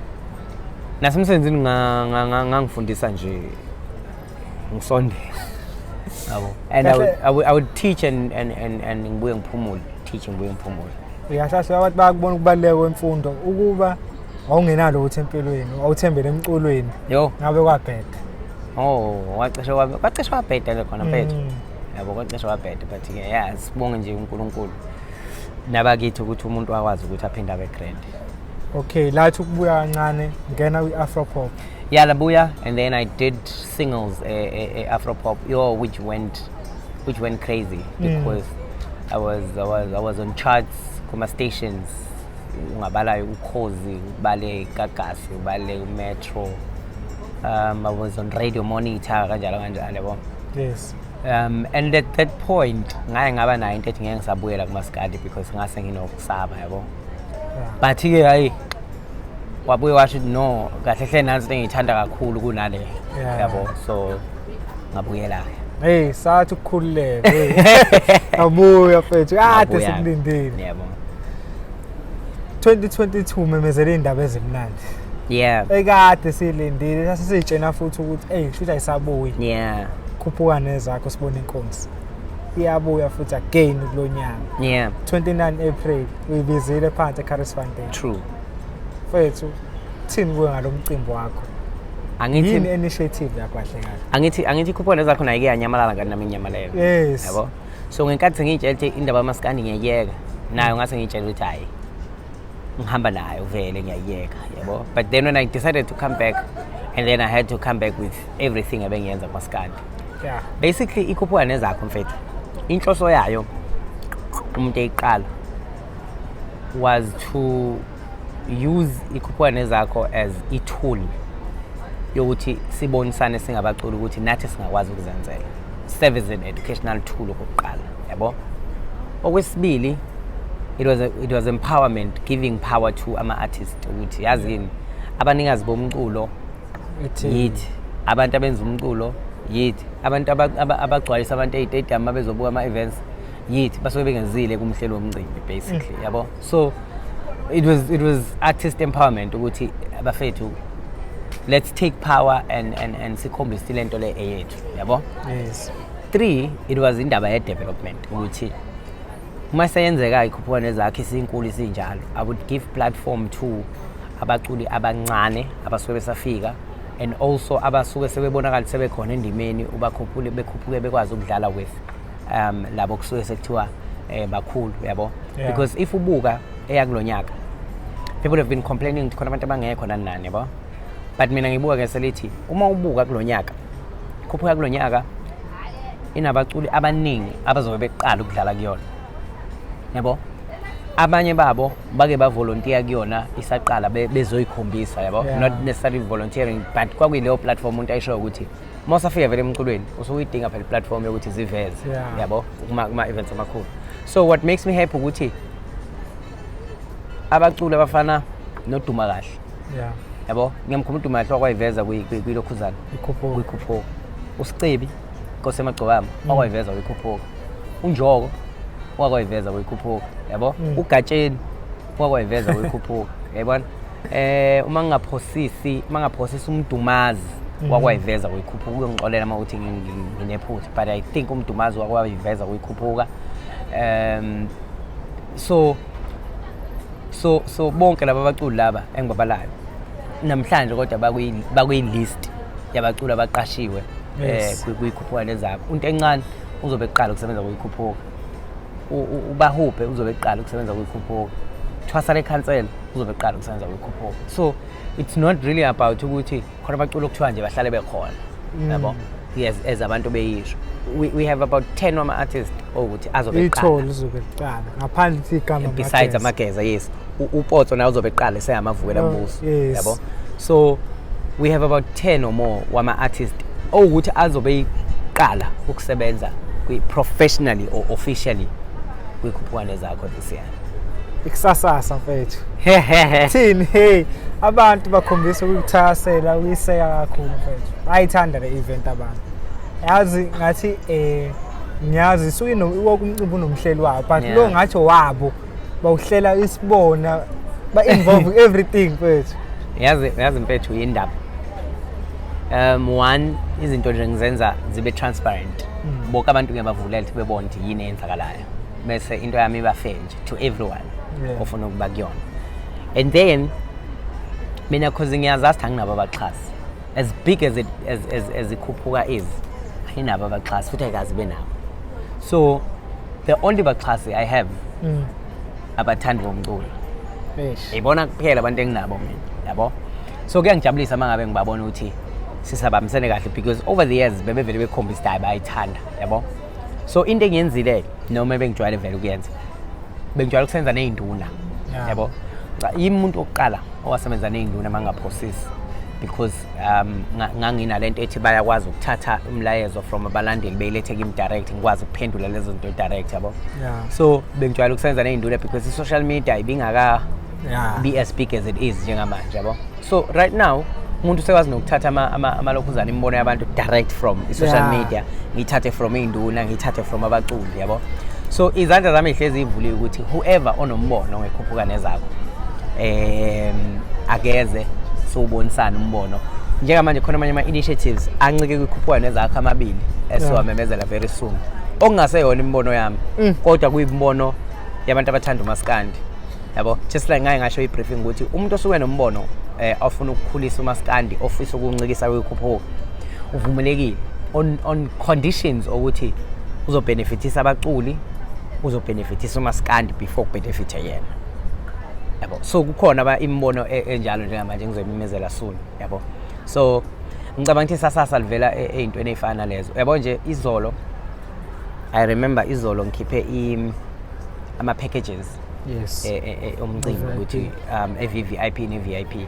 Nasemsebenzini ngangifundisa nje ngisondele, yabo, and I would teach and ngibuye ngiphumule, teach, ngibuye ngiphumule. Uyahlahla abantu bayakubona ukubaluleka kwemfundo, ukuba wawungenalo ukuthi empilweni wawuthembele emculweni, yo ngabe kwabheda. Oh, wacishe wabheda le khona, mfethu. Yabo, kwacishe wabheda, but ke yeah, sibonge nje uNkulunkulu nabakithi ukuthi umuntu wakwazi ukuthi aphinde abe grand. Okay, lathi ukubuya kancane, ngena kwi-Afro pop. Yeah, labuya, and then I did singles, Afro pop, yo, which went crazy because I was on charts kuma stations, ungabala Ukhozi, ubale Gagasi, ubale Metro. I was on Radio Monitor, kanjalo kanjalo, yabo. And at that point ngaye ngaba nayo into ethi ngeke ngisabuyela kumaskandi because ngase nginokusaba, yabo. But ke hayi, wabuye washo ukuthi no, kahle hle nansi into engiyithanda kakhulu kunale, yabo, so ngabuyela. Hey, sathi ukukhululeka, hey. Abuya mfethu, kade Ngabuya. sikulindile. Yebo. 2022 memezela indaba ezimnandi. Ekade silindile, sasisitshena futhi ukuthi hey, shuthi ayisabuyi. Khuphuka Nezakho, sibone inkunzi. Iyabuya futhi again kulonyaka. 29 April uyibizile phansi eCurries Fountain. True. Mfethu, thini kuwe ngalo mcimbi wakho? Angithi Yini initiative yakho kahle kahle? Angithi Khuphuka Nezakho nayo ke yanyamalala kanti nami nginyamalele. Yabo, so ngenkathi ngiyitshela ukuthi indaba yamaskandi ngiyayiyeka, nayo ngase ngiyitshela ukuthi hhayi, ngihamba nayo vele, ngiyayiyeka, yabo. But then when I decided to come back, and then I had to come back with everything ebengiyenza kumaskandi. Basically iKhuphuka Nezakho, mfethu, inhloso yayo umuntu eyiqala was to use iKhuphuka Nezakho as i-tool yokuthi sibonisane singabaculi ukuthi nathi singakwazi ukuzenzela, serve as an educational tool okokuqala, yabo. Okwesibili, it was empowerment, giving power to ama-artist ukuthi yazi yini, abanikazi bomculo Ithi yithi, abantu abenza umculo yithi, abantu abagcwalisa abantu ey'stadium abezobuka ama-events yithi, basuke bengenzile kumhleli womcimbi basically, yabo. So it was artist empowerment ukuthi abafethu, let's take power and sikhombise le nto le eyethu, yabo. Three, it was indaba ye-development ukuthi uma seyenzeka iKhuphuka Nezakho isinkulu isinjalo, I would give platform to abaculi abancane abasuke besafika and also abasuke sebebonakala sebekhona endimeni, ubakhuphule, bekhuphuke, bekwazi ukudlala with labo kusuke sekuthiwa bakhulu, yabo. Because if ubuka eyakulonyaka, people have been complaining ukuthi khona abantu abangekho nani nani, yabo, but mina ngibuka ke selithi uma ubuka kulonyaka, Khuphuka kulonyaka inabaculi abaningi abazobe beqala ukudlala kuyona, yabo. Abanye babo bake bavolontiya kuyona isaqala, bezoyikhombisa, yabo. Not necessarily volunteering, but kwakuyileyo platform umuntu ayishoyo ukuthi uma usafika vele emculweni usuke uyidinga phela i-platform yokuthi ziveze, yabo, kuma-events amakhulu. So what makes me happy ukuthi abaculi abafana noDuma Kahle, yabo, ngiyamkhuluma uDuma Kahle, wakwayiveza kwilokhuzana Ikhuphuka. Kwikhuphuka. Usicebi Nkosi Emagcokama wakwayiveza kwikhuphuka. UNjoko wakwayiveza kwikhuphuka, yabo. UGatsheni wakwayiveza kwikhuphuka, yayibona. Uma ngingaphosisi uMdumazi wakwayiveza kwikhuphuka, uyongixolela uma ukuthi nginephutha, but I think uMdumazi wakwayiveza kwikhuphuka. So So bonke laba abaculi laba engibabalayo namhlanje, kodwa bakwi-list yabaculi abaqashiwe kwikhuphuka nezakho. Into encane uzobe eqala ukusebenza kuyikhuphuka, ubahubhe uzobe eqala ukusebenza kuyikhuphuka, thwasa lekhansela uzobe eqala ukusebenza kuyikhuphuka. So it's not really about ukuthi khona abaculi okuthiwa nje bahlale bekhona, yabo, yes, as abantu beyisho, we have about 10 wama-artist okuthi azobe eqala. Ithole uzobe kuqala ngaphandle ukuthi igama. Besides amageza, yes. Upotso naye uzobe eqala eseyamavukela mbuso. Yabo, so we have about 10 or more wama-artist owukuthi azobe iqala ukusebenza professionally or officially kwikhuphuka nezakho this year. Ikusasasa, mfethu, thini? Hey, abantu bakhombisa ukukuthakasela, ukuyiseka kakhulu, mfethu. Bayithanda le event abantu, yazi. Ngathi ngiyazi isuke wonke umcimbi unomhleli wawo, but lo ngathi wabo bawuhlela isibona, ba-involve everything, mfethu. Yazi mfethu, yindaba one, izinto nje ngizenza zibe transparent. Bonke abantu ngiyabavulela ukuthi bebone ukuthi yini eyenzakalayo, bese into yami iba fair nje to everyone ofuna ukuba kuyona. And then mina, cause ngiyazazi ukuthi anginabo abaxhasi as big as it, as ikhuphuka is, ayinabo abaxhasi futhi ayikazi benabo. So the only baxhasi I have abathandi bomculo. Eish. Ibona kuphela abantu enginabo mina, yabo. So kuyangijabulisa uma ngabe ngibabona ukuthi sisabambisene kahle, because over the years bebevele bekhombisa ukuthi hayi, bayayithanda, yabo. So into engiyenzile, noma ebengijwayele vele ukuyenza, bengijwayele ukusebenza ney'nduna. Yabo. Cha, yimi umuntu wokuqala owasebenza ney'nduna, uma ngingaphosisi, because nganginalento ethi bayakwazi ukuthatha umlayezo from abalandeli beyilethe kimi direct, ngikwazi ukuphendula lezo zinto direct, yabo. So bengijwayele ukusebenza ney'nduna because i-social media ibingaka be as big as it is njengamanje, yabo. So right now umuntu usekwazi nokuthatha amalokhuzana, imibono yabantu direct from i-social media, ngiyithathe from iy'nduna, ngiyithathe from abaculi, yabo. So izandla zami yihlezi ivuliwe ukuthi whoever onombono ngekhuphuka nezakho akeze siwubonisane umbono. Njengamanje khona amanye ama-initiatives ancike kwikhuphuka nezakho amabili esiwamemezela very soon, okungaseyona imibono yami, kodwa kuyimibono yabantu abathanda umaskandi, yabo. Just like ngake ngasho i-briefing ukuthi umuntu osuke nombono ofuna ukukhulisa umaskandi, ofisa ukuncikisa kwikhuphuka, uvumelekile on conditions ukuthi uzobenefitisa abaculi, uzobenefitisa umaskandi before kubenefithe yena, yabo. So kukhona imibono enjalo njengamanje ngizoyimemezela soon, yabo. So ngicabanga ukuthi isasasa livela ey'ntweni ey'fana nalezo, yabo. Nje izolo, I remember izolo ngikhiphe ama-packages omcimbi VIP. ukuthi e-VVIP ne-VIP.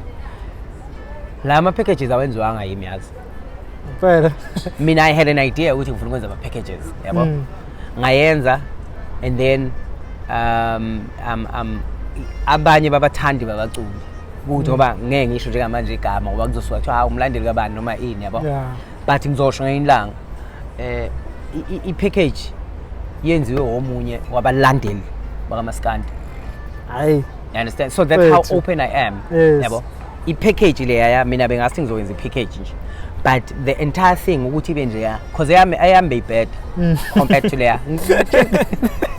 La ma-packages awenziwanga yimi, yazi. Impela. Mina I had an idea ukuthi ngifuna ukwenza ama-packages, yabo. Ngayenza and then abanye babathandi babaculi ukuthi, ngoba ngeke ngisho njengamanje igama, ngoba kuzosuka kuthiwa hawu, umlandeli kabani noma ini, yabo. But ngizosho ngelinye ilanga, i-package yenziwe omunye wabalandeli bakamaskandi. Hayi. You understand? So that's how Mfethu. open I am. Yabo, i-package leya, mina bengathi ngizokwenza i-package nje, but the entire thing ukuthi ibe nje ya, cause eyami eyami beyibheda compared to leya,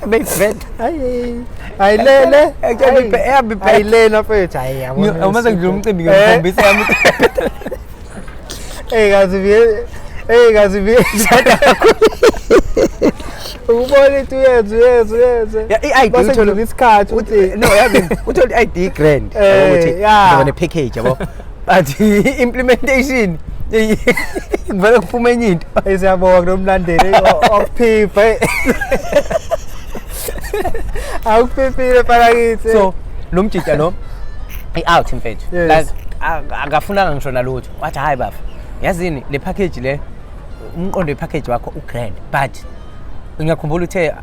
beyibheda. Hayi. Hayi lele. Eyami ibheda. Hayi lena, mfethu. Hayi, yabona. Uma sengidlula umcimbi ngiyokhombisa yami. Hey, kazi biye. Hey, kazi biye. Ukubona into uyenze uyenze uyenze. Yeah, i-idea Base uthole- kudlula isikhathi uthi No, yazi, uthole i-idea grand, yabo, ukuthi ngizoba ne-package, yabo, but i-implementation kuvele kuphume enye into. Hey, siyabonga kunomlandeli okuphipha. Awukuphiphile phakathi. So lo mjida lo i-out, mfethu, like akafunanga ngisho nalutho. Wathi, "Hayi bafa, yazini le package le, umqondo we-package wakho u-grand, but ngiyakhumbula uthe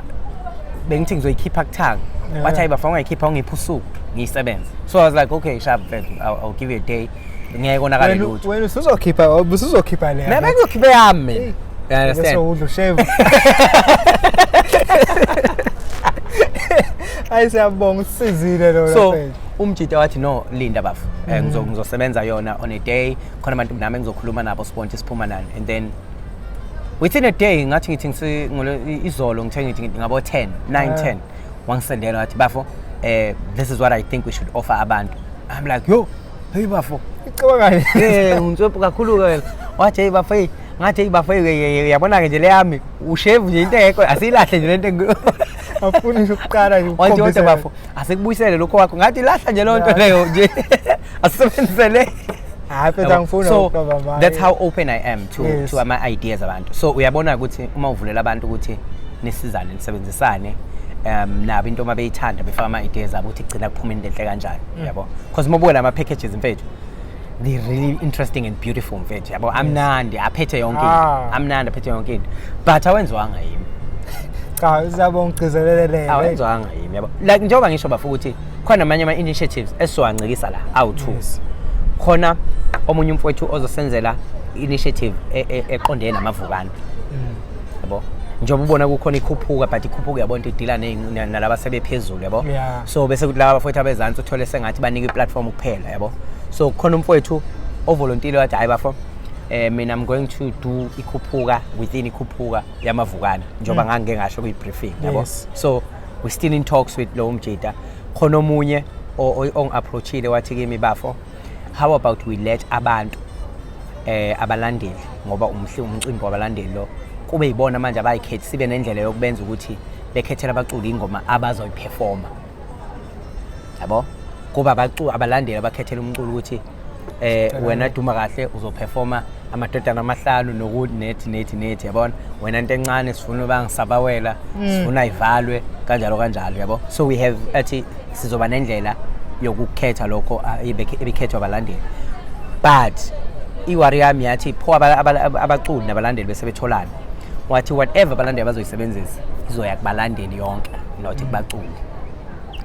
bengithi ngizoyikhipha kuthanga." Wathi, "Hayi bafa, ungayikhipha, ungiphe usuku ngiyisebenze." So I was like, "Okay, sharp mfethu, I'll give you a day, ngeke konakale Wena lutho." Wena usuzokhipha le. Mina bengizokhipha eyami mina, you understand? Bese udla ushevu. Hayi, siyabonga, usizile lona, So mfethu. umjida wathi, "No, linda bafu, ngizosebenza yona on a day, khona abantu nami engizokhuluma nabo, sibone ukuthi siphuma nani." And then within a day, ngathi ngithi izolo ngithe ngithi ngabo 10 9 10, wangisendela, wathi, "Bafo, This is what I think we should offer abantu. I'm like, yo, hey bafo. Icabanga. Untswephu kakhulu ke wena. Wathi, hey bafo, hey, ngathi, hey bafo, hey, yabona ke nje le yami ushevu nje, into engekho, asiyilahle nje lento. Afuni nje ukuqala nje. Wathi ukukhombisa. kodwa bafo, asikubuyisele lokho wakho. Ngathi lahla nje leyo nto leyo nje, asisebenzisele. Hayi mfethu, angifuni So ukuqamba amanga. that's how open I am to to ama ideas abantu. So uyabona ukuthi uma uvulela abantu ukuthi nisizane, nisebenzisane, nabo into mabeyithanda befaka ama ideas abo, ukuthi igcina kuphuma into enhle kanjani, yabo, because uma ubuka lama packages mfethu, they're really interesting and beautiful mfethu, yabo, amnandi, aphethe yonke into. Amnandi, aphethe yonke into, but awenziwanga yimi. Cha, siyabonga, ugcizelelele. Awenziwanga yimi, yabo. Like njengoba ngisho bafo ukuthi khona amanye ama-initiatives esizowancikisa la awu-two. Khona omunye umfowethu ozosenzela initiative eqondene namavukane, yabo, njengoba ubona kukhona ikhuphuka, but ikhuphuka, uyabona into idila nalaba sebephezulu, yabo. So bese kuthi laba bafowethu abezansi uthole sengathi banika i-platform kuphela, yabo. So khona umfowethu ovolontiile wathi, hayi bafo, mina I'm going to do ikhuphuka within ikhuphuka yamavukane, njengoba ngangike ngasho kwi-briefing, yabo. So we still in talks with lowo mjita. Khona omunye ongi-approachile wathi kimi, bafo, how about we let abantu, abalandeli, ngoba umhle umcimbi wabalandeli lo, kube yibona manje abayikhethi, sibe nendlela yokubenza ukuthi bekhethela abaculi ingoma abazoyiperforma, yabo, kuba abalandeli abakhethela umculo ukuthi wena duma kahle uzoperforma amadodana amahlanu nokuthi nethi nethi nethi, yabona, wena into encane sifuna bangisabawela, sifuna ivalwe kanjalo kanjalo, yabo. So we have athi sizoba nendlela yokukhetha lokho ebikhethwa abalandeli, but i-worry yami yathi pho abaculi nabalandeli bese betholana. Wathi whatever abalandeli bazoyisebenzisa izoya kubalandeli yonke, not kubaculi,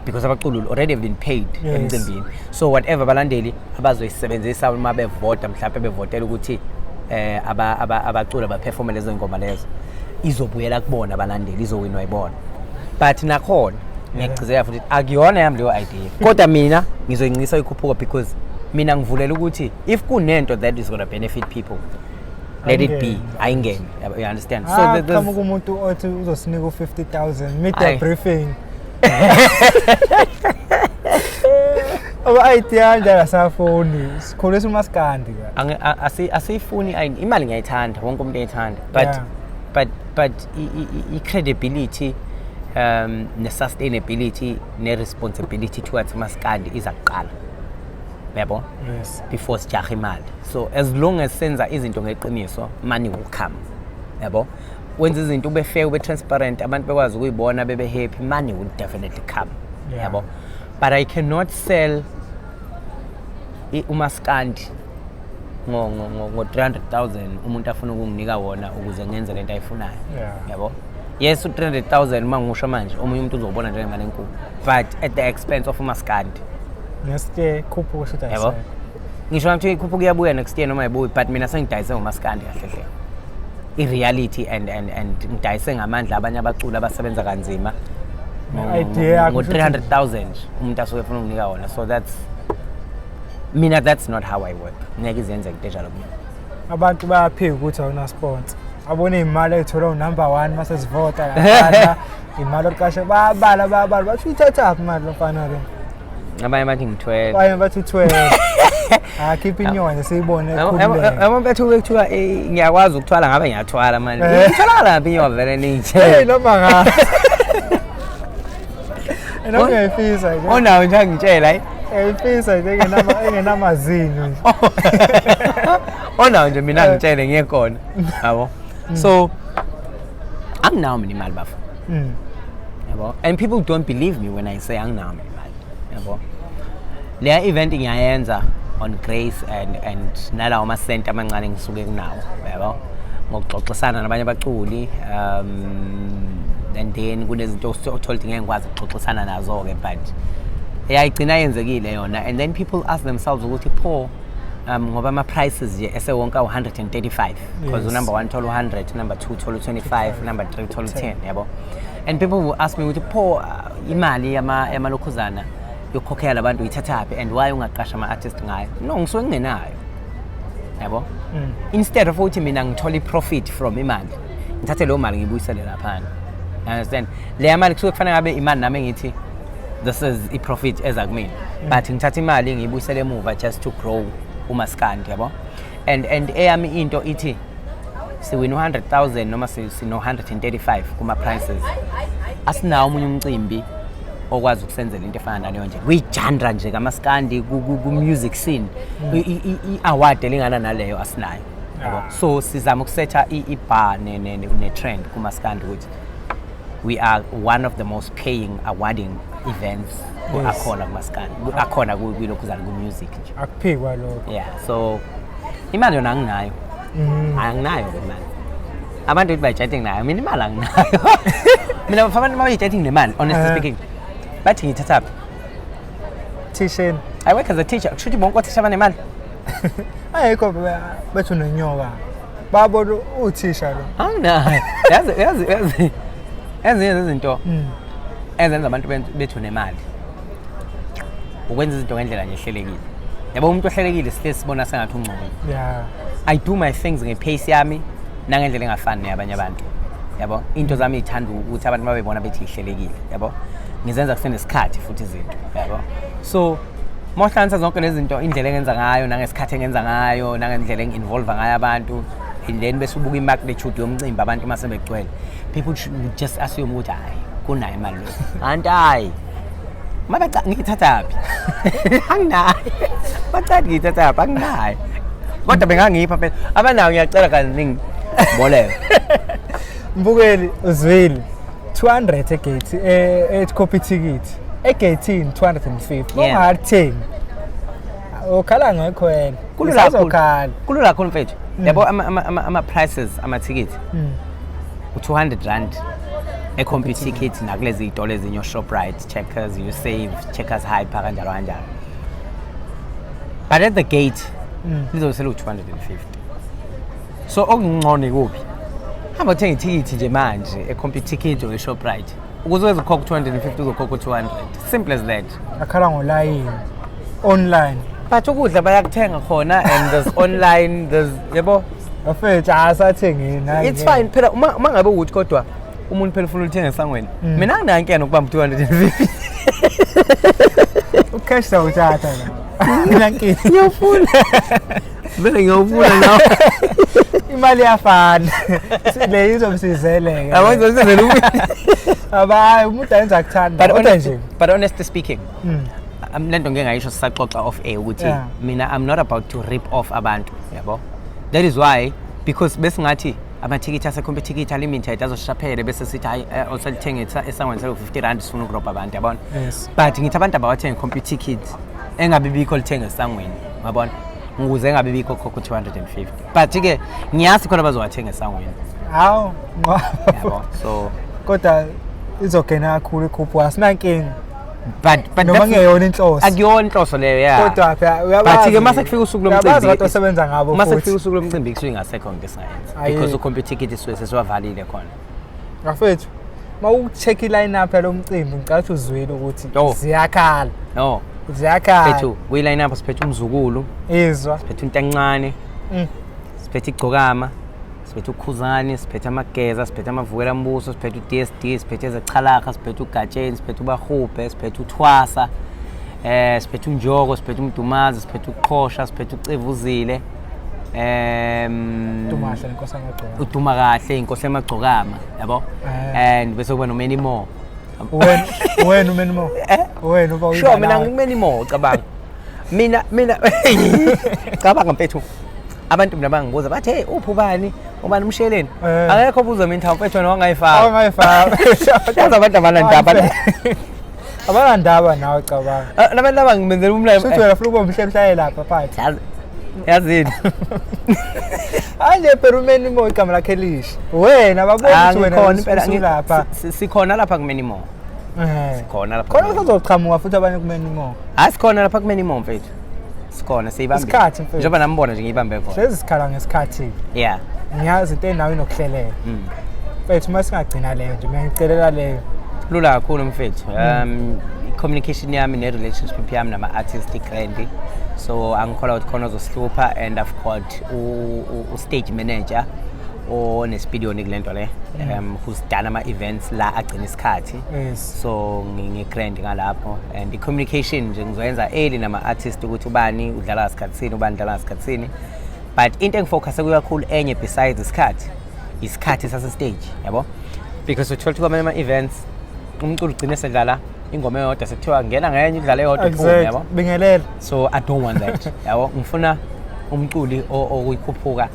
because abaculi already have been paid emcimbini. So whatever abalandeli abazoyisebenzisa uma bevota, mhlawumbe bevotela ukuthi abaculi abaperforme lezo ngoma lezo, izobuyela kubona abalandeli, izowinwa yibona. But nakhona ngiyagcizelela futhi, akuyona yami leyo idea, kodwa mina ngizoyincisa ikhuphuka because mina ngivulela ukuthi if kunento that is gonna benefit people, let it be. Ayingene. Ayingene, you understand? So Ah, qhamuka umuntu othi uzosinika u-50,000 media Ayi. briefing. Aba-idea kanjalo asafoni, sikhulisa umaskandi ka. Asiyifuni imali, ngiyayithanda, wonke umuntu uyayithanda, but but i-credibility ne-sustainability ne-responsibility towards umaskandi iza kuqala, yabo, before sijaha imali. So as long as senza izinto ngeqiniso, money will come, yabo. Wenza izinto ube fair, ube transparent, abantu bekwazi ukuyibona, bebe happy, money will definitely come, yabo. But I cannot sell umaskandi ngo 300,000 umuntu afuna ukunginika wona ukuze ngenze lento ayifunayo, yabo. Yes, u-300,000 uma ngisho manje, omunye umuntu uzobona njengemali enkulu, but at the expense of umaskandi. Next year khuphuka shuthi. Yabo. Ayisekho. Ngisho ngathi ikhuphuka iyabuya next year noma ibuyi, but mina sengidayise ngomaskandi kahle hle, i-reality, and ngidayise ngamandla abanye abaculi abasebenza kanzima Ne-idea yakho shuthi. ngo-300,000 nje umuntu asuke efuna ukunginika wona. So that's mina, that's not how I work. Ngeke izenzeke into enjalo kumina. Abantu bayaphika ukuthi awuna sponsor, abone imali eyithola unumber one mase sivota laphana, imali oqashe, bayabala bayabala, bathi uyithathaphi imali lo mfana lo? Abanye bathi ngithwele. Abanye bathi uthwele, akhipha inyoni siyibone ekhululeke. Yabo mfethu, kuthiwa ngiyakwazi ukuthwala, ngabe ngiyathwala manje. Itholakala phi inyoka vele ninje? Hey, noma nga noma ngiyayifisa nje. Onawo nje angitshela, hayi. Ngiyayifisa nje engenamazinyo nje. Onawo nje mina ngitshele, ngiye khona, yabo. So anginawo mina imali bafo, yabo, and people don't believe me when I say anginawo mina imali, yabo. Leya event ngiyayenza on grace and nalawo amasenti amancane ngisuke kunawo, yabo, ngokuxoxisana nabanye abaculi, and then kunezinto othola ukuthi ngeke ngikwazi ukuxoxisana nazo-ke, but yayigcina yenzekile yona. And then people ask themselves ukuthi pho, ngoba ama-prices nje esewonke awu-135, because unumber one thola u-100, number two thola u-25, number three thola u-10, yabo. And people will ask me ukuthi pho, imali yamalokhuzana yokukhokhela labantu uyithathaphi, and why ungaqasha ama-artist ngayo? No, ngisuke ngingenayo, yabo. Instead of ukuthi mina ngithole i-profit from imali, ngithathe leyo mali ngiyibuyisele laphana, you understand? Leya mali kusuke kufanele ngabe imali nami engithi This is i-profit eza kumina, but ngithatha imali ngiyibuyisele emuva just to grow umaskandi, yabo. And eyami into ithi siwina u-100,000 noma sino 135 kuma-prices, asinawo omunye umcimbi okwazi ukusenzela into efana naleyo nje kwi-genre nje kamaskandi, ku-music scene. I-award elingana naleyo asinayo, yabo. So sizama ukusetha i-bar ne-trend kumaskandi ukuthi we are one of the most paying awarding events akhona kumaskandi, akhona kwilokhuzana ku-music nje. Akuphikwa lokho. Yeah, so imali yona anginayo. Anginayo imali. Abantu bethi bayitshathi nginayo, mina imali anginayo. Mina abantu mabayitshathi nginemali, honestly speaking, bathi ngiyithathaphi? Thisheni. I work as a teacher. Kusho ukuthi bonke othisha banemali? Ayikho, bethu nenyoka, babona uthisha lo. Anginayo. Yazi, ezinye zezinto ezenza abantu bethu nemali ukwenza izinto ngendlela nje ehlelekile, yabo. Umuntu ohlelekile sihlezi sibona sengathi ungcono. I do my things nge-pace yami nangendlela engafani neyabanye abantu, yabo. Into zami iy'thanda ukuthi abantu babebona bethi ihlelekile, yabo. Ngizenza kusenesikhathi futhi izinto, yabo. So uma uhlanganisa zonke lezi zinto, indlela engenza ngayo nangesikhathi engenza ngayo nangendlela engi-involve ngayo abantu, and then bese ubuka i-magnitude yomcimbi, abantu uma sebegcwele, people should just assume ukuthi hhayi, kunayo imali lo. Kanti hhayi, mabaca ngiyithathaphi? Anginayo. Bacathi ngiyithathaphi? Anginayo. Kodwa bengangipha phela abanayo, ngiyacela kaningi boleka. Mbukeli, uzwile, 200 e-gate, ethi Computicket e-gate 250. Ungalithengi, ukhala ngekho wena. Kulula kakhulu. Usazokhala. Kulula kakhulu, mfethu, yabo. Ama-prices amathikithi, u-R200 e-Computicket nakulezi y'tolo ezinye, o-Shoprite, Checkers, Usave, Checkers Hyper, kanjalo kanjalo, but at the gate lizobe selu-250. So okungcono ikuphi? Hamba uthenga ithikithi nje manje e-Computicket or e-Shoprite ukuze uzokhokha u-250, uzokhokha u-200, simple as that. Akhala ngolayini online. But ukudla bayakuthenga khona and there's online, there's, yabo. Bafethu, asathengeni. It's fine phela uma ngabe ukuthi kodwa umuntu phela ufuna ulithenga esangweni. Mina anginayo inkinga nokubamba 250. U-cash sawuthatha la, mina nkinga. Ngiyawufuna vele, ngiyawufuna nawo. Imali iyafana le, izomsizeleke. Yabo, izomsizela Abayi, umuntu ayenza akuthanda. But kodwa honestly, nje but honestly speaking, lento ngeke ngayisho sisaxoxa off air ukuthi mina I'm not about to rip off abantu, yabo. That is why, because besingathi amathikithi ase-Computicket a-limited azoshaphele, bese sithi hayi, oselithenge esangweni selo R50, sifuna ukurobha abantu, yabona. But ngithi abantu abawathenga Computicket, engabe bikho lithenga esangweni, yabona, ukuze engabe bikho khokho 250. But ke ngiyazi khona bazowathenga esangweni. Hawu, nqwa. Yabo, so Kodwa izogena kakhulu ikhuphu, asinankinga. But Noma kungeyona inhloso. Akuyona inhloso leyo, yeah. Kodwa phela uyabazi. But ke mase kufika usuku Uyabazi lomcimbi, abantu osebenza ngabo mase futhi. kufika usuku lomcimbi kusuke ingasekho into esingayenza Ayikho. because u-Computicket isuke sesiwavalile khona. Bafethu, uma u-check i-line up yalo mcimbi, ngicela ukuthi uzwile ukuthi Oh. ziyakhala. No. Ziyakhala. Phethu kuyi-line up siphethe umzukulu, Izwa. siphethe into encane, siphethe igcokama, siphethe ukhuzani, siphethe amageza, siphethe amavukela mbuso, siphethe u-DSD, siphethe ezechalaha, siphethe ugatsheni, siphethe ubahubhe, siphethe uthwasa, siphethe unjoko, siphethe umdumazi, siphethe uqhosha, siphethe ucevuzile, Dumahle nenkosi amagcokama. Uduma kahle inkosi emagcokama, yabo. And bese kuba no-many more. Wena u-many more. Wena uba Sure, mina uyibala. ngiku-many more. Cabanga mina cabanga mfethu, abantu mina bangibuza bathi, "Hey, uphi ubani, ubani umsheleni?" Akekho obuza mina ukuthi, "Mfethu, wena wangayifaka?" Awungayifaka. Yazi abantu abanandaba. Abanandaba nawe, cabanga. Ah, labantu laba ngibenzela umlayo. Futhi wena funa ukuba umhle mhlaye lapha phansi. Yazini? Anje phela u-many more igama lakhe lisha. Wena babona ukuthi wena Ngikhona impela, usulapha. sikhona lapha ku-many more. Sikhona lapha Khona ku-many more. kusazoqhamuka futhi abanye ku-many more. Hayi, sikhona lapha ku-many more, mfethu, sikhona, siyibambile. Isikhathi, mfethu. Njengoba nambona nje ngiyibambe khona. Hlezi sikhala ngesikhathi. Ngiyazi into enayo inokuhlelela. Mfethu, uma singagcina leyo nje, mina ngicelela leyo. Lula kakhulu, mfethu. I-communication yami ne-relationship yami nama-artist i-grand, so angikholwa ukuthi khona ozosihlupha. And I've got u-stage manager onesipiliyoni kule nto le, who's done ama-events la agcina isikhathi. So ngi-grand ngalapho, and i-communication nje ngizoyenza early nama-artist ukuthi ubani udlala ngasikhathi, ubani udlala ngasikhathi. But into engifocuse kuyo kakhulu enye besides isikhathi, isikhathi sase-stage, yabo, because uthola ukuthi kwamanye ama-events umculo ugcine sedlala ingoma eyodwa, sekuthiwa ngena ngenye, udlala eyodwa, uphume, yabo. Bingelela. So I don't want that, yabo. Ngifuna umculi okuyikhuphuka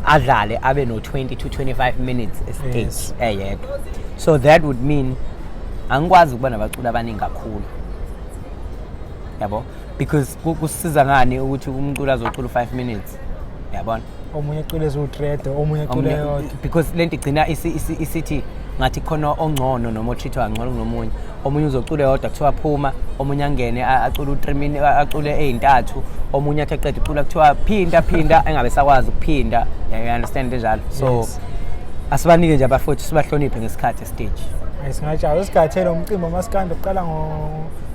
adlale abe no 20 to 25 minutes stage eyedwa. So that would mean angikwazi ukuba nabaculi abaningi kakhulu, yabo, because kusiza ngani ukuthi umculi azocula u-5 minutes, yabona? Omunye ecule eziwu-3, omunye ecule eyodwa. Because lento igcina isithi ngathi khona ongcono noma o-treat-wa kangcono kunomunye. Omunye uzocula eyodwa, kuthiwa phuma, omunye angene acule u-3 minutes, acule ey'ntathu, omunye athi aqeda ucula kuthiwa phinda, phinda, engabe sakwazi ukuphinda. Yeah, you understand enjalo? So asibanike nje abafowethu, sibahloniphe ngesikhathi estage. Ayi, singajabula sigathele umcimbi wamaskandi uqala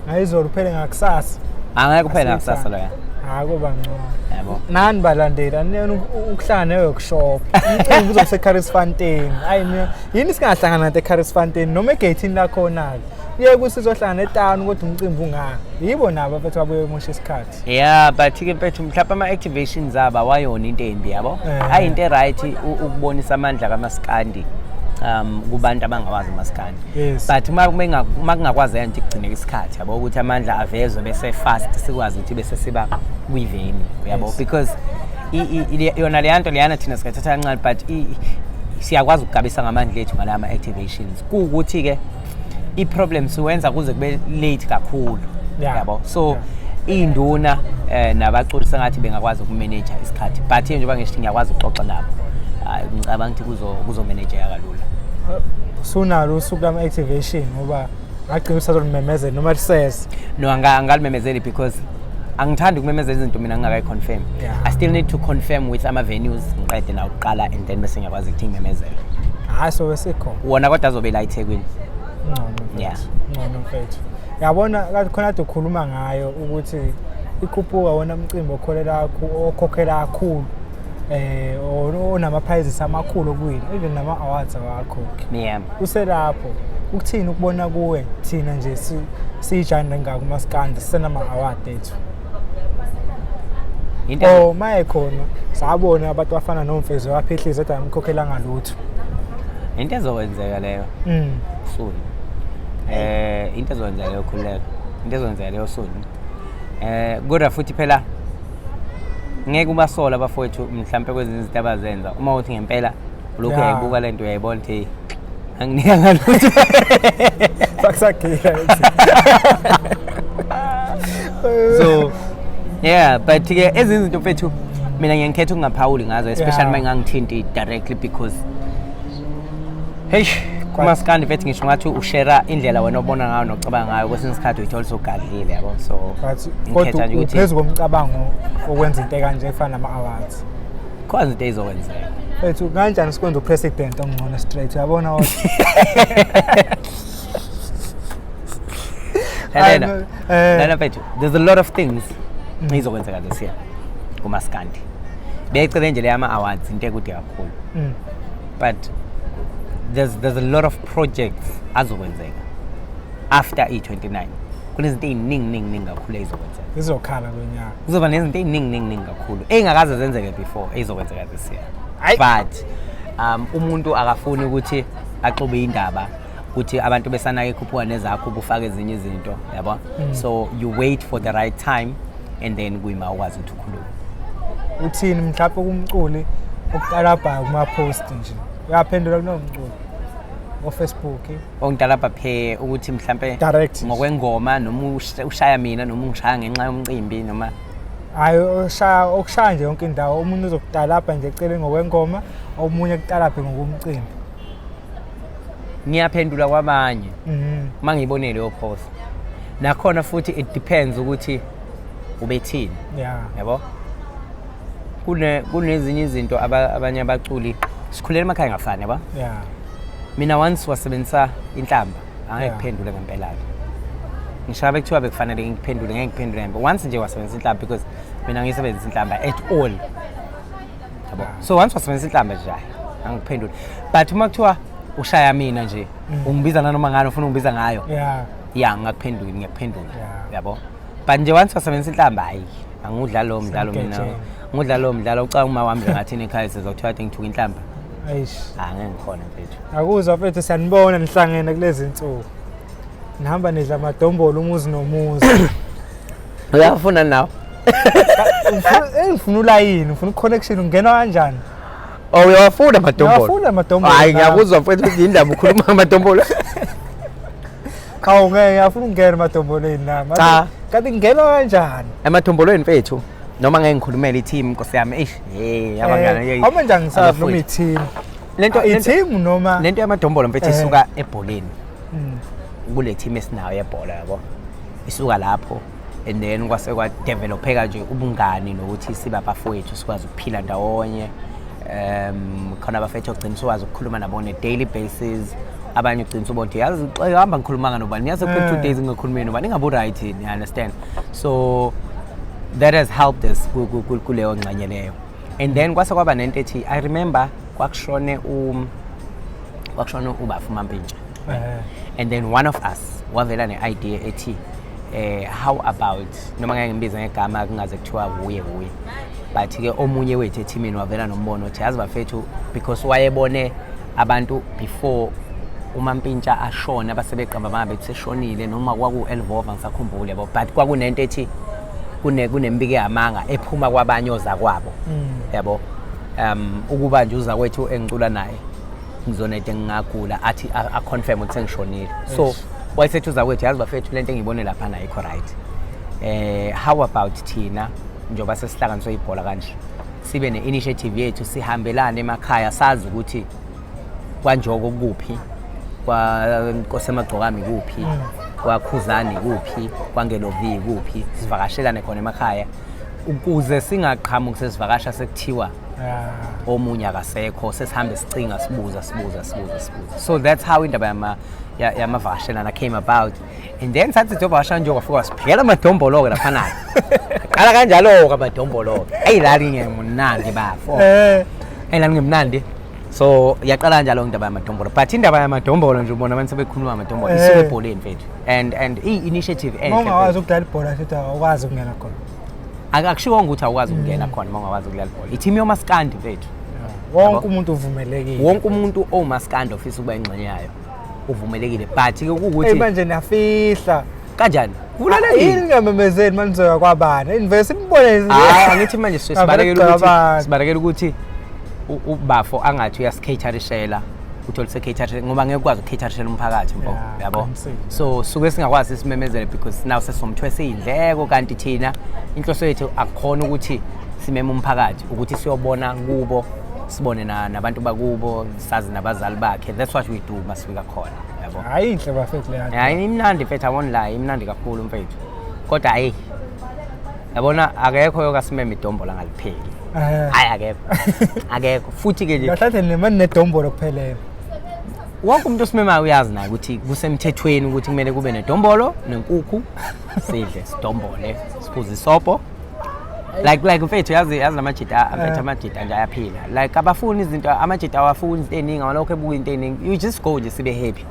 ngayizolo uphele ngakusasa. Angeke kuphela ngakusasa loya. Hayi, kuba ngcono. Yabo. Nani balandeli, aniyona ukuhlangana ne-workshop. Umcimbi uzobe se-Caris Fontein. Ayi mina yini singahlangana nathi e-Caris Fontein noma egeyithini lakhona-ke. Kuye ukuthi sizohlangana etawuni kodwa umcimbi unga. Yibo nabo abafethu babuye bemosha isikhathi. Yeah, but ke mfethu, mhlawumbe ama-activations abo awayona into embi, yabo. Ayinto e-right ukubonisa amandla kamaskandi kubantu abangawazi umaskandi. But uma kungakwazeka nje kugcineka isikhathi, yabo, ukuthi amandla avezwe bese fast sikwazi ukuthi bese siba kwi-venue, yabo. Because yona leya nto leyana thina singayithatha kancane, but siyakwazi ukugabisa ngamandla ethu ngala ma-activations. Kuwukuthi-ke i-problem siwenza kuze kube late kakhulu, yabo. So iy'nduna nabaculi sengathi bengakwazi ukumanage isikhathi, but njengoba ngisho ngiyakwazi ukuxoxa nabo. Hayi, ngicabanga ukuthi kuzomanageka kalula. Sunalo usuku lama-activation ngoba ngagcina usazolumemezela noma lisese? No, angalimemezeli because angithandi ukumemezela izinto mina ngingakayi-confirm. I still need to confirm with ama-venues, ngiqede nawo kuqala, and then bese ngiyakwazi ukuthi ngimemezele. Hhayi, sobe sikhona. Wona kodwa azobe la eThekwini. Ngcono mfethu. Ngcono mfethu. Yabona kathi khona kade ukhuluma ngayo ukuthi ikhuphuka wona umcimbi okhokhela kakhulu, onama prizes amakhulu okuwina, even nama awards awakhokhi. Uselapho ukuthini ukubona kuwe thina nje siyijani ngaka kumaskandi senama award ethu? Into Oh, maye khona sabona abantu abafana noMfezi waphihliza ethi amkhokhelanga lutho. Into ezokwenzeka leyo soon. Into ezokwenzeka leyo, khululeka, into ezokwenzeka leyo soon. Kodwa futhi phela ngeke ubasola abafowethu mhlampe kwezinye izinto abazenza, uma uthi ngempela ulokhu uyayibuka lento, uyayibona ukuthi hey, anginika ngalutho. Sakusagila. So yeah, but ke ezinye izinto mfethu mina ngiyangikhetha ukungaphawuli ngazo, especially uma ingangithinti directly, because hey, kumaskandi mfethu ngisho ngathi ushare indlela wena obona ngayo nocabanga ngayo, kwesinye isikhathi uyithola usugadlile, yabo. So But ngikhetha kodwa nje ukuthi uphezu komcabango okwenza into ekanje efana nama-awards? Khona izinto ey'zokwenzeka. Mfethu, kanjani sikwenza upresident ongcono straight, uyabona kodwa? Lalela, lalela mfethu, there's a lot of things eyizokwenzeka this year kumaskandi. Beyicele nje leya ama-awards into ekude kakhulu, but there's a lot of projects azokwenzeka after i-29. Kunezinto ey'ningi ningi ningi kakhulu ey'zokwenzeka. Izokhala kwenyaka. Kuzoba nezinto ey'ningi ningi ningi kakhulu ey'ngakaze zenzeke before ey'zokwenzeka this year. Hhayi. But umuntu akafuni ukuthi axube indaba ukuthi abantu besanake ikhuphuka nezakho ubufake ezinye izinto, yabo. So you wait for the right time and then kuyima ukwazi ukuthi ukhulume. Uthini mhlawumbe kumculi okutalabhayo kuma-post nje? Uyaphendula kulowo mculi o-Facebook? Ongitalabha phe ukuthi mhlampe Direct nje. Ngokwengoma noma ushaya mina noma ungishaya ngenxa yomcimbi noma? Hhayi, oshaya okushaya nje yonke indawo. Omunye uzokutalabha nje eceleni ngokwengoma, omunye kutalabhe ngokomcimbi. Ngiyaphendula kwabanye uma ngiyibonile leyo post. Nakhona futhi it depends ukuthi ubethini, yabo. Kunezinye izinto abanye abaculi, sikhulela emakhaya ngafani, yabo. Mina once wasebenzisa inhlamba, angeke kuphendule ngempela-ke. Ngisho ngabe kuthiwa bekufanele ngikuphendule, ngeke ngiphendule ngempela once nje wasebenzisa inhlamba, because mina ngiyisebenzisa inhlamba at all, yabo. So once wasebenzisa inhlamba nje, hhayi. Angikuphenduli, but uma kuthiwa ushaya mina nje, ungibiza nanoma ngani ufuna ungibiza ngayo, ya, ngingakuphenduli, ngiyakuphendula. Yabo, but nje once wasebenzisa inhlamba, hayi, angudlali lowo mdlalo mina. Semgejeni. Ngudlala lowo mdlalo ucanga uma wami nje ngathini ekhaya, sizothiwa kade ngithuka inhlamba. Eish. Angeke ngikhona, mfethu. Akuzwa, mfethu, siyanibona nihlangene kulezi nsuku. Nihamba nidla amadombolo umuzi nomuzi. Uyafuna nawe? Ngifuna ulayini, ngifuna i-connection, ungena kanjani? Oh, uyawafuna amadombolo? Ngiyawafuna amadombolo. Hayi, nami. Ngiyakuzwa, mfethu, ukuthi indaba ukhuluma ngamadombolo. Hawu, ngeke, ngiyafuna ukungena emadombolweni nami. Cha. Kanti ngingenwa kanjani? Emadombolweni, mfethu, noma ngeke ngikhulumele i-team, nkosi yami, eish, hey, abangani, hey. Awuma nje angisazi noma Abafowethu. i-team. Lento I-team noma lento yamadombolo, mfethu, isuka ebholeni, kule team esinayo yebhola, yabo, isuka lapho and then kwase kwadevelopheka nje ubungani nokuthi sibe abafowethu, sikwazi ukuphila ndawonye. Khona abafethu ogcina sikwazi ukukhuluma nabo on a daily basis, abanye ugcina ubona ukuthi yazi xa hamba ngikhulumanga nobani, yazi kuphela 2 days ngingakhulumi nobani, ingabe u-right, you understand? So that has helped us kuleyo ngxenye leyo. And then kwase kwaba nento ethi, I remember kwakushone ubafu Mampintsha, and then one of us wavela ne-idea ethi, how about, noma ngeke ngimbize ngegama, kungaze kuthiwa wuye wuye, but ke omunye wethu ethimini wavela nombono othi, yazi bafethu, because wayebone abantu before uMampintsha ashona abasebeqamba bangabe seshonile, noma kwaku-Elvova, ngisakhumbule, yabo, but kwakunento ethi kunembiko yamanga ephuma kwabanye ozakwabo, yabo, ukuba nje uzakwethu engicula naye ngizonede ngingagula athi a-confirm ukuthi sengishonile. So wayesethi uzakwethu, yazi bafethu, lento engiyibone laphana ayikho right. How about thina, njengoba sesihlanganiswe ibhola kanje, sibe ne-initiative yethu, sihambelane emakhaya, sazi ukuthi kwaNjoko kuphi, kwaNkosemagcokami kuphi, kwaKhuzani kuphi, kwaNgelovi kuphi, sivakashelane khona emakhaya ukuze singaqhamuki sesivakasha sekuthiwa omunye akasekho, sesihambe sicinga, sibuza, sibuza, sibuza, sibuza. So that's how indaba yamavakashelana came about. And then sathi siyovakasha nje, kwafika wasiphekela amadombolo-ke laphana-ke, qala kanjalo-ke amadombolo-ke. Eyi, lali ngemnandi, bafo. Eyi, lali ngemnandi. So yaqala kanjalo indaba yamadombolo, but indaba yamadombolo nje, ubona abantu sebekhuluma ngamadombolo, isuke ebholeni, mfethu, and i-initiative Uma enhle, ungakwazi mfethu. Ukudlala ibhola futhi awukwazi ukungena khona. Akushiwo ukuthi awukwazi ukungena khona uma ungakwazi ukudlala ibhola. I-team yomaskandi, mfethu. Wonke Yabo. umuntu uvumelekile. Wonke umuntu owumaskandi ofisa ukuba ingxenye yayo uvumelekile, but ke Eyi, kuwukuthi manje niyafihla. Kanjani? Yini Kulalekile. ningamemezeli manje nizoya kwabani? Nivele simbone. Hayi, angithi manje Avele sibalekela ukuthi kucabanga. sibalekela ukuthi ubafo angathi uyasicaterishela, uthole secaterishela, ngoba ngeke ukwazi ukucaterishela umphakathi, mfo. Yeah, yabo qinisile. So suke singakwazi simemezele because now sesomthwesa iy'ndleko, kanti thina inhloso yethu akukhona ukuthi simeme umphakathi, ukuthi siyobona kubo, sibone nabantu bakubo, sazi nabazali bakhe. That's what we do masifika khona, yabo. Hayi, inhle bafethu leya nto. Hayi, imnandi, mfethu, I won't lie, imnandi kakhulu, mfethu, kodwa hayi, yabona, akekho yokasimema idombola angalipheki. Hayi, akekho, akekho futhi-ke nje. Kahle nemani nedombolo kuphelele. Wonke umuntu osimemayo uyazi naye ukuthi kusemthethweni ukuthi kumele kube nedombolo nenkukhu, sidle, sidombole, siphuze isobho. Like mfethu, yazi lamajita, mfethu, amajita nje ayaphila, like abafuni izinto, amajita awafuni izinto ey'ningi, amalokhu ebuka into ey'ningi. You just go nje, sibe happy.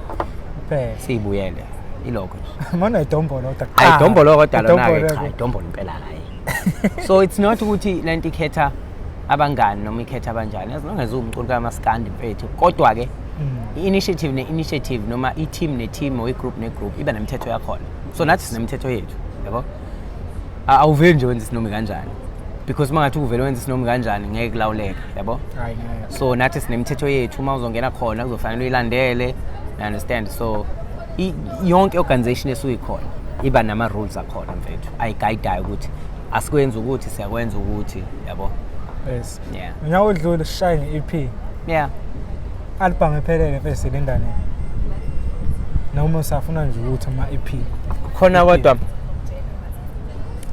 Kuphela. Siyibuyele, ilokho nje. Mana idombolo kodwa. Hayi, idombolo kodwa lona-ke. Idombolo. Cha, idombolo impela, hayi. So it's not ukuthi lento ikhetha abangani noma ikhetha abanjani, as long as uwumculi kamaskandi, mfethu. Kodwa-ke i-initiative ne-initiative, noma i-team ne-team, or i-group ne-group, iba nemithetho yakhona. So nathi sinemithetho yethu, yabo. Awuveli nje wenza isinomi kanjani, because uma ngathi uvele wenza isinomi kanjani, ngeke kulawuleke, yabo. Hayi, ngeke. So nathi sinemithetho yethu, uma uzongena khona kuzofanele uyilandele, you understand? So yonke organization esuyikhona iba nama-rules akhona, mfethu, ayiguidayo ukuthi asikwenzi ukuthi siyakwenza ukuthi, yabo. Yes. Yeah. Unyaka odlule sishaye nge-EP. Album ephelele mfethu silinda nini? Noma usafuna nje ukuthi ama-EP. Khona kodwa,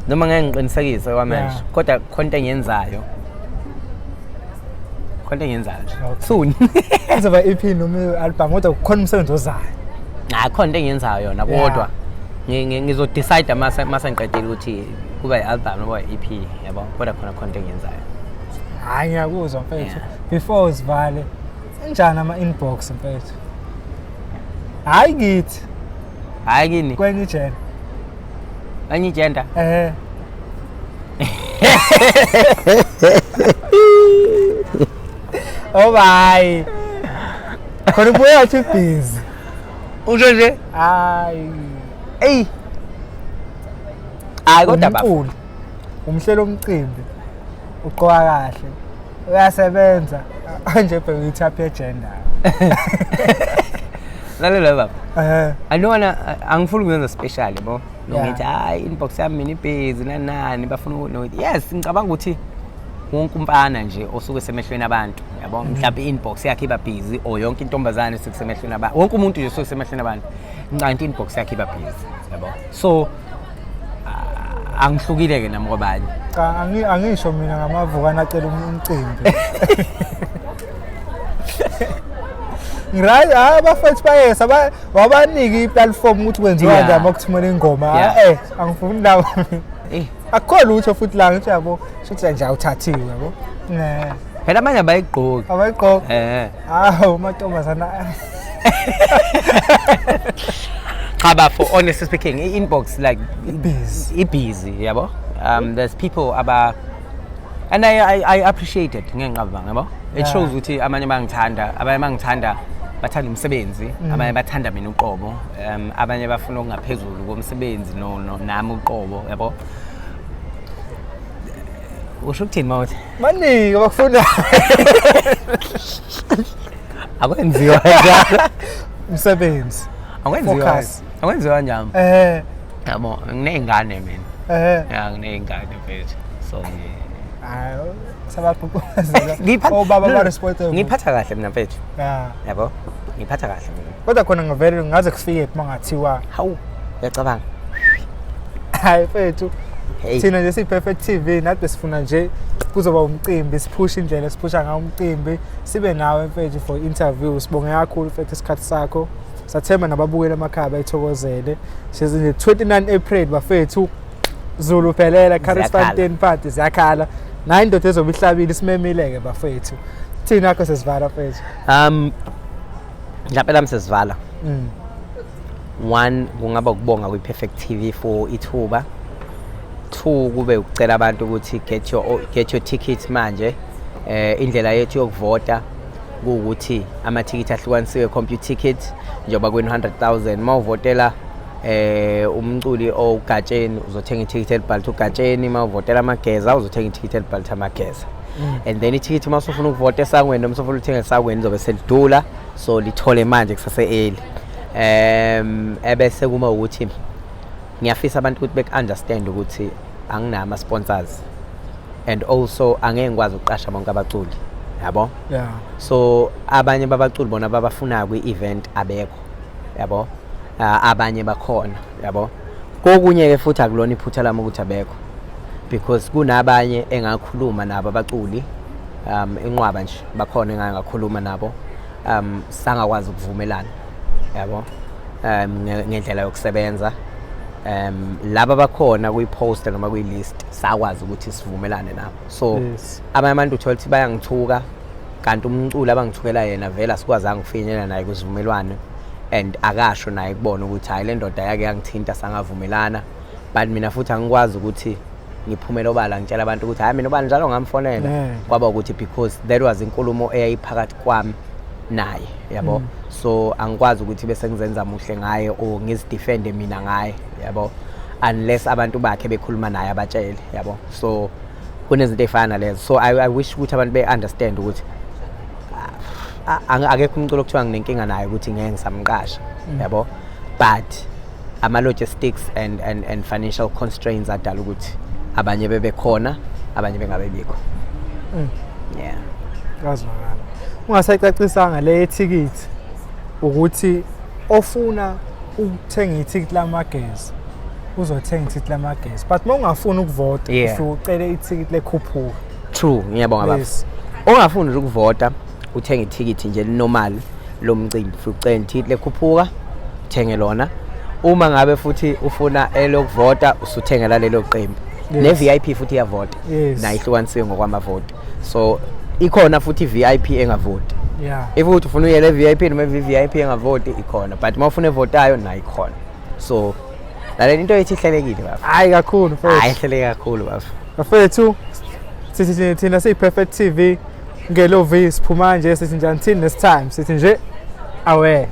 noma ngeke ngiqinisekise kwamanje, kodwa khona into engiyenzayo, khona into engiyenzayo nje soon. Izoba EP noma i-album, kodwa kukhona umsebenzi ozayo. Hayi, khona into engiyenzayo yona, kodwa ngizodecide mase ngiqedile ukuthi kuba i-album noma i-EP, yabo, kodwa khona into engiyenzayo. Hayi, ngiyakuzwa, mfethu. Yeah. Before sivale, Enjani ama-inbox mfethu? Hayi kithi. Hayi kini. Kwenye ijenda. Enye ijenda? Eh. Oh hayi. Khona ubuye wathi busy. Usho nje? Hayi. Ey. Hayi kodwa baba. Umculi. Umhlelo omcimbi. Ugqoka kahle. Uyasebenza. Nje bheka i-type ye-gender. Lalela baba. Eh. I don't wanna, angifuni ukuyenza special yabo. Yeah. Ngithi hayi inbox yami mina ibhizi nani nani bafuna no yes ngicabanga ukuthi wonke umfana nje osuke semehlweni abantu yabo, mhlawumbe i-inbox yakhe iba busy or yonke intombazane esuke semehlweni abantu, wonke umuntu nje osuke semehlweni abantu, ngicabanga ukuthi i-inbox yakhe iba busy yabo. So angihlukile ke nami kwabanye. Cha, angisho mina ngamavukana acela umcimbi. Ngirai hayi abafethu bayesa wabanike i-platform ukuthi kwenziwa kanjani makuthumela ingoma. Angifuni labo. Akukho lutho futhi la ngithi yabo, shuthi nje awuthathiwe yabo. Phela abanye abayigqoki. Abayigqoki. Hawu amantombazana. Cha bafo, honestly speaking, i-inbox like busy. I-busy yabo. There's people aba and I appreciate it ngenqaba yabo. It shows ukuthi abanye bangithanda, abanye bangithanda bathanda umsebenzi, abanye bathanda mina uqobo, abanye bafuna okungaphezulu komsebenzi no nami uqobo yabo. Usho ukuthini mawuthi? Baningi abakufuna. Akwenziwa kanjalo. Umsebenzi. Akwenziwa. Akwenziwa kanjalo. Yabo, nginey'ngane mina. Ya, nginey'ngane mfethu. So hayi sabaqhuquzela. Obaba ba responsible. Ngiphatha kahle mina mfethu. Yabo, ngiphatha kahle mina. Kodwa khona ngivele ngaze kufike mangathiwa hawu, uyacabanga. Hayi mfethu. Thina nje siyi-Perfect TV nathi besifuna nje kuzoba umcimbi, siphushe indlela esiphusha ngayo umcimbi, sibe nawe mfethu for interview. Sibonge kakhulu mfethu isikhathi sakho. Sathemba nababukeli emakhaya bayithokozele. Size nje 29 April bafethu, Zulu phelela Caris Fountain Party ziyakhala. Nayi indoda ezobe ihlabile isimemile ke bafethu. Thina akho sesivala mfethu. Mhlawumbe lami sesivala. One, kungaba ukubonga kwi-Perfect TV for ithuba. Two, kube ukucela abantu ukuthi get your ticket manje. Indlela yethu yokuvota kuwukuthi amathikithi ahlukanisiwe, compute ticket njengoba kwi 100,000 mawuvotela umculi oGatsheni uzothenga ithikithi elibhalwe uGatsheni, mawuvotela Amageza uzothenga ithikithi elibhalwe Amageza. And then ithikithi uma usufuna ukuvota esangweni noma usufuna ukuthenga esangweni lizobe selidula, so lithole manje kusase early. Ebese kuma ukuthi ngiyafisa abantu ukuthi beku-understand ukuthi anginawo ama-sponsors and also angeke ngikwazi ukuqasha bonke abaculi yabo. So abanye babaculi bona babafunayo kwi-event abekho yabo, abanye bakhona yabo. Kokunye-ke futhi akulona iphutha lami ukuthi abekho because kunabanye engakhuluma nabo abaculi, inqwaba nje bakhona engangakhuluma nabo, sangakwazi ukuvumelana yabo, ngendlela yokusebenza. Laba bakhona kwi-poster noma kwi-list sakwazi ukuthi sivumelane nabo. So abanye abantu uthola ukuthi bayangithuka kanti umculo abangithukela yena vele asikwazanga ukufinyelela naye kusivumelwano and akasho naye kubona ukuthi hayi le ndoda yake yangithinta sangavumelana. But mina futhi angikwazi ukuthi ngiphumele obala ngitshela abantu ukuthi hayi mina ubani njalo ngamfonela. Kwaba ukuthi because that was inkulumo eyayiphakathi kwami naye yabo. So angikwazi ukuthi bese ngizenza muhle ngaye or ngizidefende mina ngaye yabo, unless abantu bakhe bekhuluma naye abatshele yabo. So kunezinto ezifana nalezo. So I wish ukuthi abantu be-understand ukuthi akekho umculo okuthiwa nginenkinga naye ukuthi ngeke ngisamqasha yabo, but ama-logistics and financial constraints adala ukuthi abanye bebekhona abanye bengabebikho. Yeah. Kazwakala. Ungasayicacisanga le yethikithi ukuthi ofuna ukuthenga ithikithi lamagezi uzothenga ithikithi lamagezi, but uma ungafuni ukuvota ufike ucele ithikithi lekhuphuka. True, ngiyabonga baba. Ongafuni nje ukuvota uthenga ithikithi nje normal lomcimbi, ufike ucele ithikithi lekhuphuka uthenge lona. Uma ngabe futhi ufuna elokuvota usuthengela lelo qembu. Ne VIP futhi iyavota. Nayo ihlukanisiwe ngokwamavoti. So ikhona futhi VIP engavoti. If uthi ufuna uyele e-VIP noma e-VVIP engavoti, ikhona, but uma ufuna evotayo, nayo ikhona. So lalela, into ethi ihlelekile, bafo. Hayi, kakhulu. Hayi, mfethu. Ihleleke kakhulu, bafo. Bafethu, sithi thina siyi-Perfect TV ngelo V, siphuma nje, sithi nje until next time, sithi nje awe.